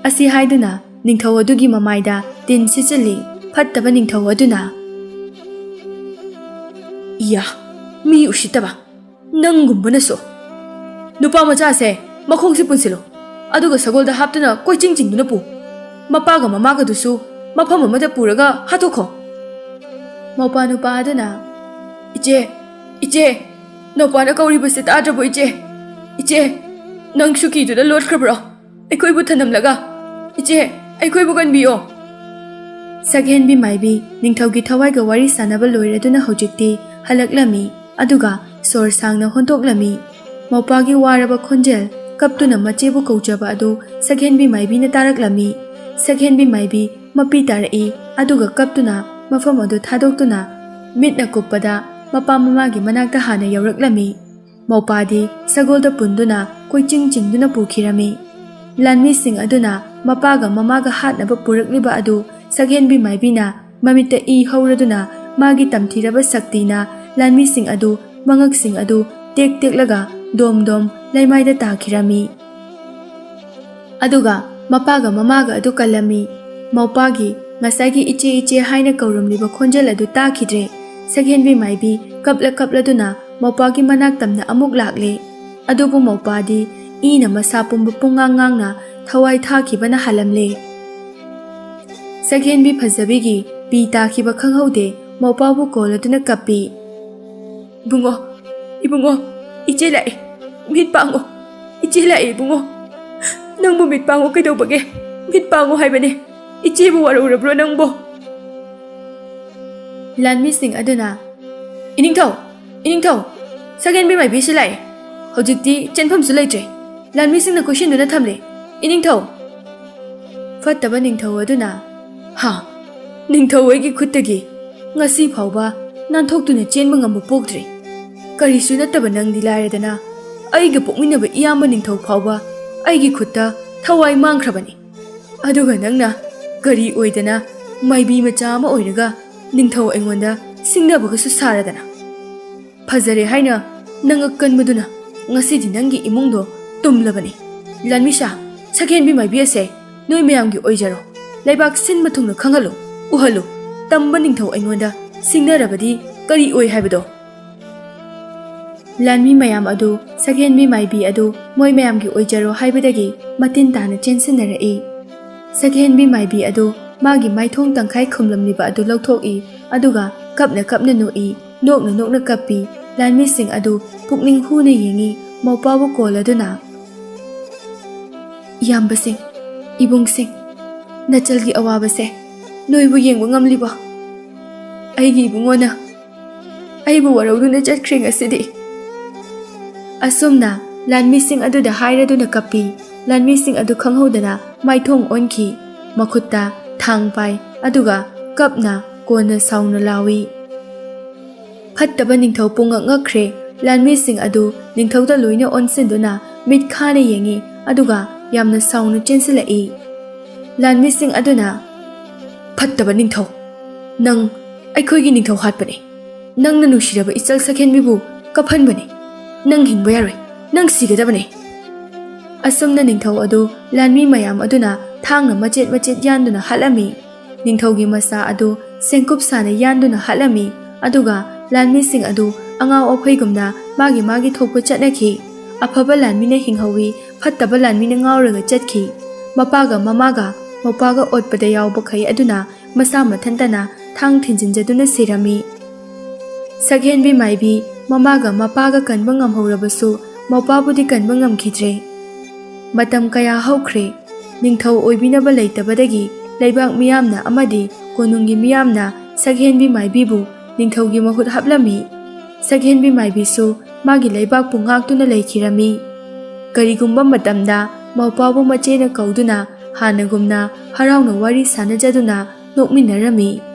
ꯑꯁꯤ ꯍꯥꯏꯗꯨꯅ ꯅꯤꯡꯊꯧ ꯑꯗꯨꯒꯤ ꯃꯃꯥꯏꯗ ꯇꯤꯟ ꯁꯤꯠꯆꯤꯜꯂꯤ꯫ ꯐꯠꯇꯕ ꯅꯤꯡꯊꯧ ꯑꯗꯨꯅ, "ꯏꯌꯥ, ꯃꯤ ꯎꯁꯤꯠꯇꯕ, ꯅꯪꯒꯨꯝꯕꯅꯁꯨ! ꯅꯨꯄꯥ ꯃꯆꯥꯁꯦ ꯃꯈꯣꯡꯁꯤ ꯄꯨꯟꯁꯤꯜꯂꯨ, ꯑꯗꯨꯒ ꯁꯒꯣꯜꯗ ꯍꯥꯞꯇꯨꯅ ꯀꯣꯏꯆꯤꯡ ꯆꯤꯡꯗꯨꯅ ꯄꯨ꯫ ꯃꯄꯥꯒ ꯃꯃꯥꯒꯗꯨꯁꯨ ꯃꯐꯝ ꯑꯃꯗ ꯄꯨꯔꯒ ꯍꯥꯠꯇꯣꯛꯈꯣ"꯫ ꯃꯧꯄꯥ ꯅꯨꯄꯥ ꯑꯗꯨꯅ, "ꯏꯆꯦ, ꯏꯆꯦ, ꯅꯧꯄꯥꯅ ꯀꯧꯔꯤꯕꯁꯤ ꯇꯥꯗ꯭ꯔꯕꯣ, ꯏꯆꯦ? ꯏꯆꯦ, ꯅꯪꯁꯨ ꯀꯤꯗꯨꯅ ꯂꯣꯠꯈ꯭ꯔꯕ꯭ꯔꯣ? ꯑꯩꯈꯣꯏꯕꯨ ꯊꯅꯝꯂꯒ, ꯏꯆꯦ, ꯑꯩꯈꯣꯏꯕꯨ ꯀꯟꯕꯤꯌꯣ"꯫ ꯁꯛꯍꯦꯟꯕꯤ ꯃꯥꯏꯕꯤ ꯅꯤꯡꯊꯧꯒꯤ ꯊꯋꯥꯏꯒ ꯋꯥꯔꯤ ꯁꯥꯟꯅꯕ ꯂꯣꯏꯔꯗꯨꯅ ꯍꯧꯖꯤꯛꯇꯤ ꯍꯜꯂꯛꯂꯝꯃꯤ꯫ ꯑꯗꯨꯒ ꯁꯣꯔ ꯁꯥꯡꯅ ꯍꯣꯟꯗꯣꯛꯂꯝꯃꯤ꯫ ꯃꯧꯄꯥꯒꯤ ꯋꯥꯔꯕ ꯈꯣꯟꯖꯦꯜ, ꯀꯞꯇꯨꯅ ꯃꯆꯦꯕꯨ ꯀꯧꯖꯕ ꯑꯗꯨ ꯁꯛꯍꯦꯟꯕꯤ ꯃꯥꯏꯕꯤꯅ ꯇꯥꯔꯛꯂꯝꯃꯤ꯫ ꯁꯛꯍꯦꯟꯕꯤ ꯃꯥꯏꯕꯤ ꯃꯄꯤ ꯇꯥꯔꯛꯏ꯫ ꯑꯗꯨꯒ ꯀꯞꯇꯨꯅ ꯃꯐꯝ ꯑꯗꯨ ꯊꯥꯗꯣꯛꯇꯨꯅ ꯃꯤꯠꯅ ꯀꯨꯞꯄꯗ ꯃꯄꯥ ꯃꯃꯥꯒꯤ ꯃꯅꯥꯛꯇ ꯍꯥꯟꯅ ꯌꯧꯔꯛꯂꯝꯃꯤ꯫ ꯃꯧꯄꯥꯗꯤ ꯁꯒꯣꯜꯗ ꯄꯨꯟꯗꯨꯅ ꯀꯣꯏꯆꯤꯡ ꯆꯤꯡꯗꯨꯅ ꯄꯨꯈꯤꯔꯝꯃꯤ꯫ ꯂꯥꯟꯃꯤꯁꯤꯡ ꯑꯗꯨꯅ ꯃꯄꯥꯒ ꯃꯃꯥꯒ ꯍꯥꯠꯅꯕ ꯄꯨꯔꯛꯂꯤꯕ ꯑꯗꯨ ꯁꯛꯍꯦꯟꯕꯤ ꯃꯥꯏꯕꯤꯅ ꯃꯃꯤꯠꯇ ꯏ ꯍꯧꯔꯗꯨꯅ ꯃꯥꯒꯤ ꯇꯝꯊꯤꯔꯕ ꯁꯛꯇꯤꯅ ꯂꯥꯟꯃꯤꯁꯤꯡ ꯑꯗꯨ, ꯃꯉꯛꯁꯤꯡ ꯑꯗꯨ ꯇꯦꯛ ꯇꯦꯛꯂꯒ ꯗꯣꯝ ꯗꯣꯝ ꯂꯩꯃꯥꯏꯗ ꯇꯥꯈꯤꯔꯝꯃꯤ꯫ ꯑꯗꯨꯒ ꯃꯄꯥꯒ ꯃꯃꯥꯒ ꯑꯗꯨ ꯀꯜꯂꯝꯃꯤ꯫ ꯃꯧꯄꯥꯒꯤ ꯉꯁꯥꯏꯒꯤ "ꯏꯆꯦ, ꯏꯆꯦ" ꯍꯥꯏꯅ ꯀꯧꯔꯝꯂꯤꯕ ꯈꯣꯟꯖꯦꯜ ꯑꯗꯨ ꯇꯥꯈꯤꯗ꯭ꯔꯦ꯫ ꯁꯛꯍꯦꯟꯕꯤ ꯃꯥꯏꯕꯤ ꯀꯞꯂ ꯀꯞꯂꯗꯨꯅ ꯃꯧꯄꯥꯒꯤ ꯃꯅꯥꯛ ꯇꯝꯅ ꯑꯃꯨꯛ ꯂꯥꯛꯂꯦ꯫ ꯑꯗꯨꯕꯨ ꯃꯧꯄꯥꯗꯤ ꯏꯅ ꯃꯁꯥ ꯄꯨꯝꯕ ꯄꯨꯡꯉꯥꯡ ꯉꯥꯡꯅ ꯊꯋꯥꯏ ꯊꯥꯈꯤꯕꯅ ꯍꯥꯜꯂꯝꯂꯦ꯫ ꯁꯛꯍꯦꯟꯕꯤ ꯐꯖꯕꯤꯒꯤ ꯄꯤ ꯇꯥꯈꯤꯕ ꯈꯪꯍꯧꯗꯦ, ꯃꯧꯄꯥꯕꯨ ꯀꯣꯜꯂꯗꯨꯅ ꯀꯞꯄꯤ꯫ "ꯏꯕꯨꯡꯉꯣ, ꯏꯕꯨꯡꯉꯣ, ꯏꯆꯦ ꯂꯥꯛꯑꯦ, ꯃꯤꯠ ꯄꯥꯡꯉꯣ, ꯏꯆꯦ ꯂꯥꯛꯑꯦ ꯏꯕꯨꯡꯉꯣ꯫ ꯅꯪꯕꯨ ꯃꯤꯠ ꯄꯥꯡꯉꯣ ꯀꯩꯗꯧꯕꯒꯦ? ꯃꯤꯠ ꯄꯥꯡꯉꯣ ꯍꯥꯏꯕꯅꯦ, ꯏꯆꯦꯕꯨ ꯋꯥꯔꯧꯔꯕ꯭ꯔꯣ ꯅꯪꯕꯣ?" ꯂꯥꯟꯃꯤꯁꯤꯡ ꯑꯗꯨꯅ, "ꯏꯅꯤꯡꯊꯧ, ꯏꯅꯤꯡꯊꯧ, ꯁꯛꯍꯦꯟꯕꯤ ꯃꯥꯏꯕꯤꯁꯨ ꯂꯥꯛꯑꯦ꯫ ꯍꯧꯖꯤꯛꯇꯤ ꯆꯦꯟꯐꯝꯁꯨ ꯂꯩꯇ꯭ꯔꯦ꯫ ꯂꯥꯟꯃꯤꯁꯤꯡꯅ ꯀꯣꯏꯁꯤꯟꯗꯨꯅ ꯊꯝꯂꯦ, ꯏꯅꯤꯡꯊꯧ"꯫ ꯐꯠꯇꯕ ꯅꯤꯡꯊꯧ ꯑꯗꯨꯅ, "ꯍꯥ, ꯅꯤꯡꯊꯧ ꯑꯩꯒꯤ ꯈꯨꯠꯇꯒꯤ ꯉꯁꯤ ꯐꯥꯎꯕ ꯅꯥꯟꯊꯣꯛꯇꯨꯅ ꯆꯦꯟꯕ ꯉꯝꯕ ꯄꯣꯛꯇ꯭ꯔꯤ꯫ ꯀꯔꯤꯁꯨ ꯅꯠꯇꯕ ꯅꯪꯗꯤ ꯂꯥꯏꯔꯗꯅ, ꯑꯩꯒ ꯄꯣꯛꯃꯤꯟꯅꯕ ꯏꯌꯥꯝꯕ ꯅꯤꯡꯊꯧ ꯐꯥꯎꯕ ꯑꯩꯒꯤ ꯈꯨꯠꯇ ꯊꯋꯥꯏ ꯃꯥꯡꯈ꯭ꯔꯕꯅꯤ꯫ ꯑꯗꯨꯒ ꯅꯪꯅ ꯀꯔꯤ ꯑꯣꯏꯗꯅ ꯃꯥꯏꯕꯤ ꯃꯆꯥ ꯑꯃ ꯑꯣꯏꯔꯒ ꯅꯤꯡꯊꯧ ꯑꯩꯉꯣꯟꯗ ꯁꯤꯡꯅꯕꯒꯁꯨ ꯁꯥꯔꯗꯅ? ꯐꯖꯔꯦ ꯍꯥꯏꯅ ꯅꯉꯛ ꯀꯟꯕꯗꯨꯅ ꯉꯁꯤꯗꯤ ꯅꯪꯒꯤ ꯏꯃꯨꯡꯗꯣ ꯇꯨꯝꯂꯕꯅꯤ꯫ ꯂꯥꯟꯃꯤꯁꯥ, ꯁꯛꯍꯦꯟꯕꯤ ꯃꯥꯏꯕꯤ ꯑꯁꯦ ꯅꯣꯏ ꯃꯌꯥꯝꯒꯤ ꯑꯣꯏꯖꯔꯣ꯫ ꯂꯩꯕꯥꯛ ꯁꯤꯟꯕ ꯊꯨꯡꯅ ꯈꯪꯍꯜꯂꯨ, ꯎꯍꯜꯂꯨ꯫ ꯇꯝꯕ ꯅꯤꯡꯊꯧ ꯑꯩꯉꯣꯟꯗ ꯁꯤꯡꯅꯔꯕꯗꯤ ꯀꯔꯤ ꯑꯣꯏ ꯍꯥꯏꯕꯗꯣ? ꯂꯥꯟꯃꯤ ꯃꯌꯥꯝ ꯑꯗꯨ ꯁꯛꯍꯦꯟꯕꯤ ꯃꯥꯏꯕꯤ ꯑꯗꯨ ꯃꯣꯏ ꯃꯌꯥꯝꯒꯤ ꯑꯣꯏꯖꯔꯣ ꯍꯥꯏꯕꯗꯒꯤ ꯃꯇꯤꯟ ꯇꯥꯅ ꯆꯦꯟꯁꯤꯟꯅꯔꯛꯏ꯫ ꯁꯛꯍꯦꯟꯕꯤ ꯃꯥꯏꯕꯤ ꯑꯗꯨ ꯃꯥꯒꯤ ꯃꯥꯏꯊꯣꯡ ꯇꯪꯈꯥꯏ ꯈꯨꯝꯂꯝꯂꯤꯕ ꯑꯗꯨ ꯂꯧꯊꯣꯛꯏ, ꯑꯗꯨꯒ ꯀꯞꯅ ꯀꯞꯅ ꯅꯣꯛꯏ, ꯅꯣꯛꯅ ꯅꯣꯛꯅ ꯀꯞꯄꯤ꯫ ꯂꯥꯟꯃꯤꯁꯤꯡ ꯑꯗꯨ ꯄꯨꯛꯅꯤꯡ ꯍꯨꯅ ꯌꯦꯡꯏ, ꯃꯧꯄꯥꯕꯨ ꯀꯣꯜꯂꯗꯨꯅ, "ꯏꯌꯥꯝꯕꯁꯤꯡ, ꯏꯕꯨꯡꯁꯤꯡ, ꯅꯆꯜꯒꯤ ꯑꯋꯥꯕꯁꯦ ꯅꯣꯏꯕꯨ ꯌꯦꯡꯕ ꯉꯝꯂꯤꯕꯣ? ꯑꯩꯒꯤ ꯏꯕꯨꯡꯉꯣꯅ ꯑꯩꯕꯨ ꯋꯥꯔꯧꯗꯨꯅ ꯆꯠꯈ꯭ꯔꯦ ꯉꯁꯤꯗꯤ"꯫ ꯑꯁꯨꯝꯅ ꯂꯥꯟꯃꯤꯁꯤꯡ ꯑꯗꯨꯗ ꯍꯥꯏꯔꯗꯨꯅ ꯀꯞꯄꯤ꯫ ꯂꯥꯟꯃꯤꯁꯤꯡ ꯑꯗꯨ ꯈꯪꯍꯧꯗꯅ ꯃꯥꯏꯊꯣꯡ ꯑꯣꯟꯈꯤ꯫ ꯃꯈꯨꯠꯇ ꯊꯥꯡ ꯄꯥꯏ, ꯑꯗꯨꯒ ꯀꯞꯅ ꯀꯣꯟꯅ ꯁꯥꯎꯅ ꯂꯥꯎꯏ꯫ ꯐꯠꯇꯕ ꯅꯤꯡꯊꯧ ꯄꯨꯡꯉꯛ ꯉꯛꯈ꯭ꯔꯦ꯫ ꯂꯥꯟꯃꯤꯁꯤꯡ ꯑꯗꯨ ꯅꯤꯡꯊꯧꯗ ꯂꯣꯏꯅ ꯑꯣꯟꯁꯤꯟꯗꯨꯅ ꯃꯤꯠ ꯈꯥꯅ ꯌꯦꯡꯏ, ꯑꯗꯨꯒ ꯌꯥꯝꯅ ꯁꯥꯎꯅ ꯆꯦꯟꯁꯤꯜꯂꯛꯏ꯫ ꯂꯥꯟꯃꯤꯁꯤꯡ ꯑꯗꯨꯅ, "ꯐꯠꯇꯕ ꯅꯤꯡꯊꯧ, ꯅꯪ ꯑꯩꯈꯣꯏꯒꯤ ꯅꯤꯡꯊꯧ ꯍꯥꯠꯄꯅꯤ꯫ ꯅꯪꯅ ꯅꯨꯡꯁꯤꯔꯕ ꯏꯆꯜ ꯁꯛꯍꯦꯟꯕꯤꯕꯨ ꯀꯞꯍꯟꯕꯅꯤ꯫ ꯅꯪ ꯍꯤꯡꯕ ꯌꯥꯔꯣꯏ꯫ ꯅꯪ ꯁꯤꯒꯗꯕꯅꯤ"꯫ ꯑꯁꯨꯝꯅ ꯅꯤꯡꯊꯧ ꯑꯗꯨ ꯂꯥꯟꯃꯤ ꯃꯌꯥꯝ ꯑꯗꯨꯅ ꯊꯥꯡꯅ ꯃꯆꯦꯠ ꯃꯆꯦꯠ ꯌꯥꯟꯗꯨꯅ ꯍꯥꯠꯂꯝꯃꯤ꯫ ꯅꯤꯡꯊꯧꯒꯤ ꯃꯆꯥ ꯑꯗꯨ ꯁꯦꯡꯀꯨꯞ ꯁꯥꯅ ꯌꯥꯟꯗꯨꯅ ꯍꯥꯠꯂꯝꯃꯤ꯫ ꯑꯗꯨꯒ ꯂꯥꯟꯃꯤꯁꯤꯡ ꯑꯗꯨ ꯑꯉꯥꯎ ꯑꯐꯩꯒꯨꯝꯅ ꯃꯥꯒꯤ ꯃꯥꯒꯤ ꯊꯣꯛꯄ ꯆꯠꯅꯈꯤ꯫ ꯑꯐꯕ ꯂꯥꯟꯃꯤꯅ ꯍꯤꯡꯍꯧꯏ, ꯐꯠꯇꯕ ꯂꯥꯟꯃꯤꯅ ꯉꯥꯎꯔꯒ ꯆꯠꯈꯤ꯫ ꯃꯄꯥꯒ ꯃꯃꯥꯒ ꯃꯧꯄꯥꯒ ꯑꯣꯠꯄꯗ ꯌꯥꯎꯕ ꯈꯩ ꯑꯗꯨꯅ ꯃꯁꯥ ꯃꯊꯟꯇꯅ ꯊꯥꯡ ꯊꯤꯟꯖꯤꯟꯖꯗꯨꯅ ꯁꯤꯔꯝꯃꯤ꯫ ꯁꯛꯍꯦꯟꯕꯤ ꯃꯥꯏꯕꯤ ꯃꯃꯥꯒ ꯃꯄꯥꯒ ꯀꯟꯕ ꯉꯝꯍꯧꯔꯕꯁꯨ, ꯃꯧꯄꯥꯕꯨꯗꯤ ꯀꯟꯕ ꯉꯝꯈꯤꯗ꯭ꯔꯦ꯫ ꯃꯇꯝ ꯀꯌꯥ ꯍꯧꯈ꯭ꯔꯦ꯫ ꯅꯤꯡꯊꯧ ꯑꯣꯏꯕꯤꯅꯕ ꯂꯩꯇꯕꯗꯒꯤ ꯂꯩꯕꯥꯛ ꯃꯤꯌꯥꯝꯅ ꯑꯃꯗꯤ ꯀꯣꯅꯨꯡꯒꯤ ꯃꯤꯌꯥꯝꯅ ꯁꯛꯍꯦꯟꯕꯤ ꯃꯥꯏꯕꯤꯕꯨ ꯅꯤꯡꯊꯧꯒꯤ ꯃꯍꯨꯠ ꯍꯥꯞꯂꯝꯃꯤ꯫ ꯁꯛꯍꯦꯟꯕꯤ ꯃꯥꯏꯕꯤꯁꯨ ꯃꯥꯒꯤ ꯂꯩꯕꯥꯛꯄꯨ ꯉꯥꯛꯇꯨꯅ ꯂꯩꯈꯤꯔꯝꯃꯤ꯫ ꯀꯔꯤꯒꯨꯝꯕ ꯃꯇꯝꯗ ꯃꯧꯄꯥꯕꯨ ꯃꯆꯦꯅ ꯀꯧꯗꯨꯅ ꯍꯥꯟꯅꯒꯨꯝꯅ ꯍꯔꯥꯎꯅ ꯋꯥꯔꯤ ꯁꯥꯅꯖꯗꯨꯅ ꯅꯣꯛꯃꯤꯟꯅꯔꯝꯃꯤ꯫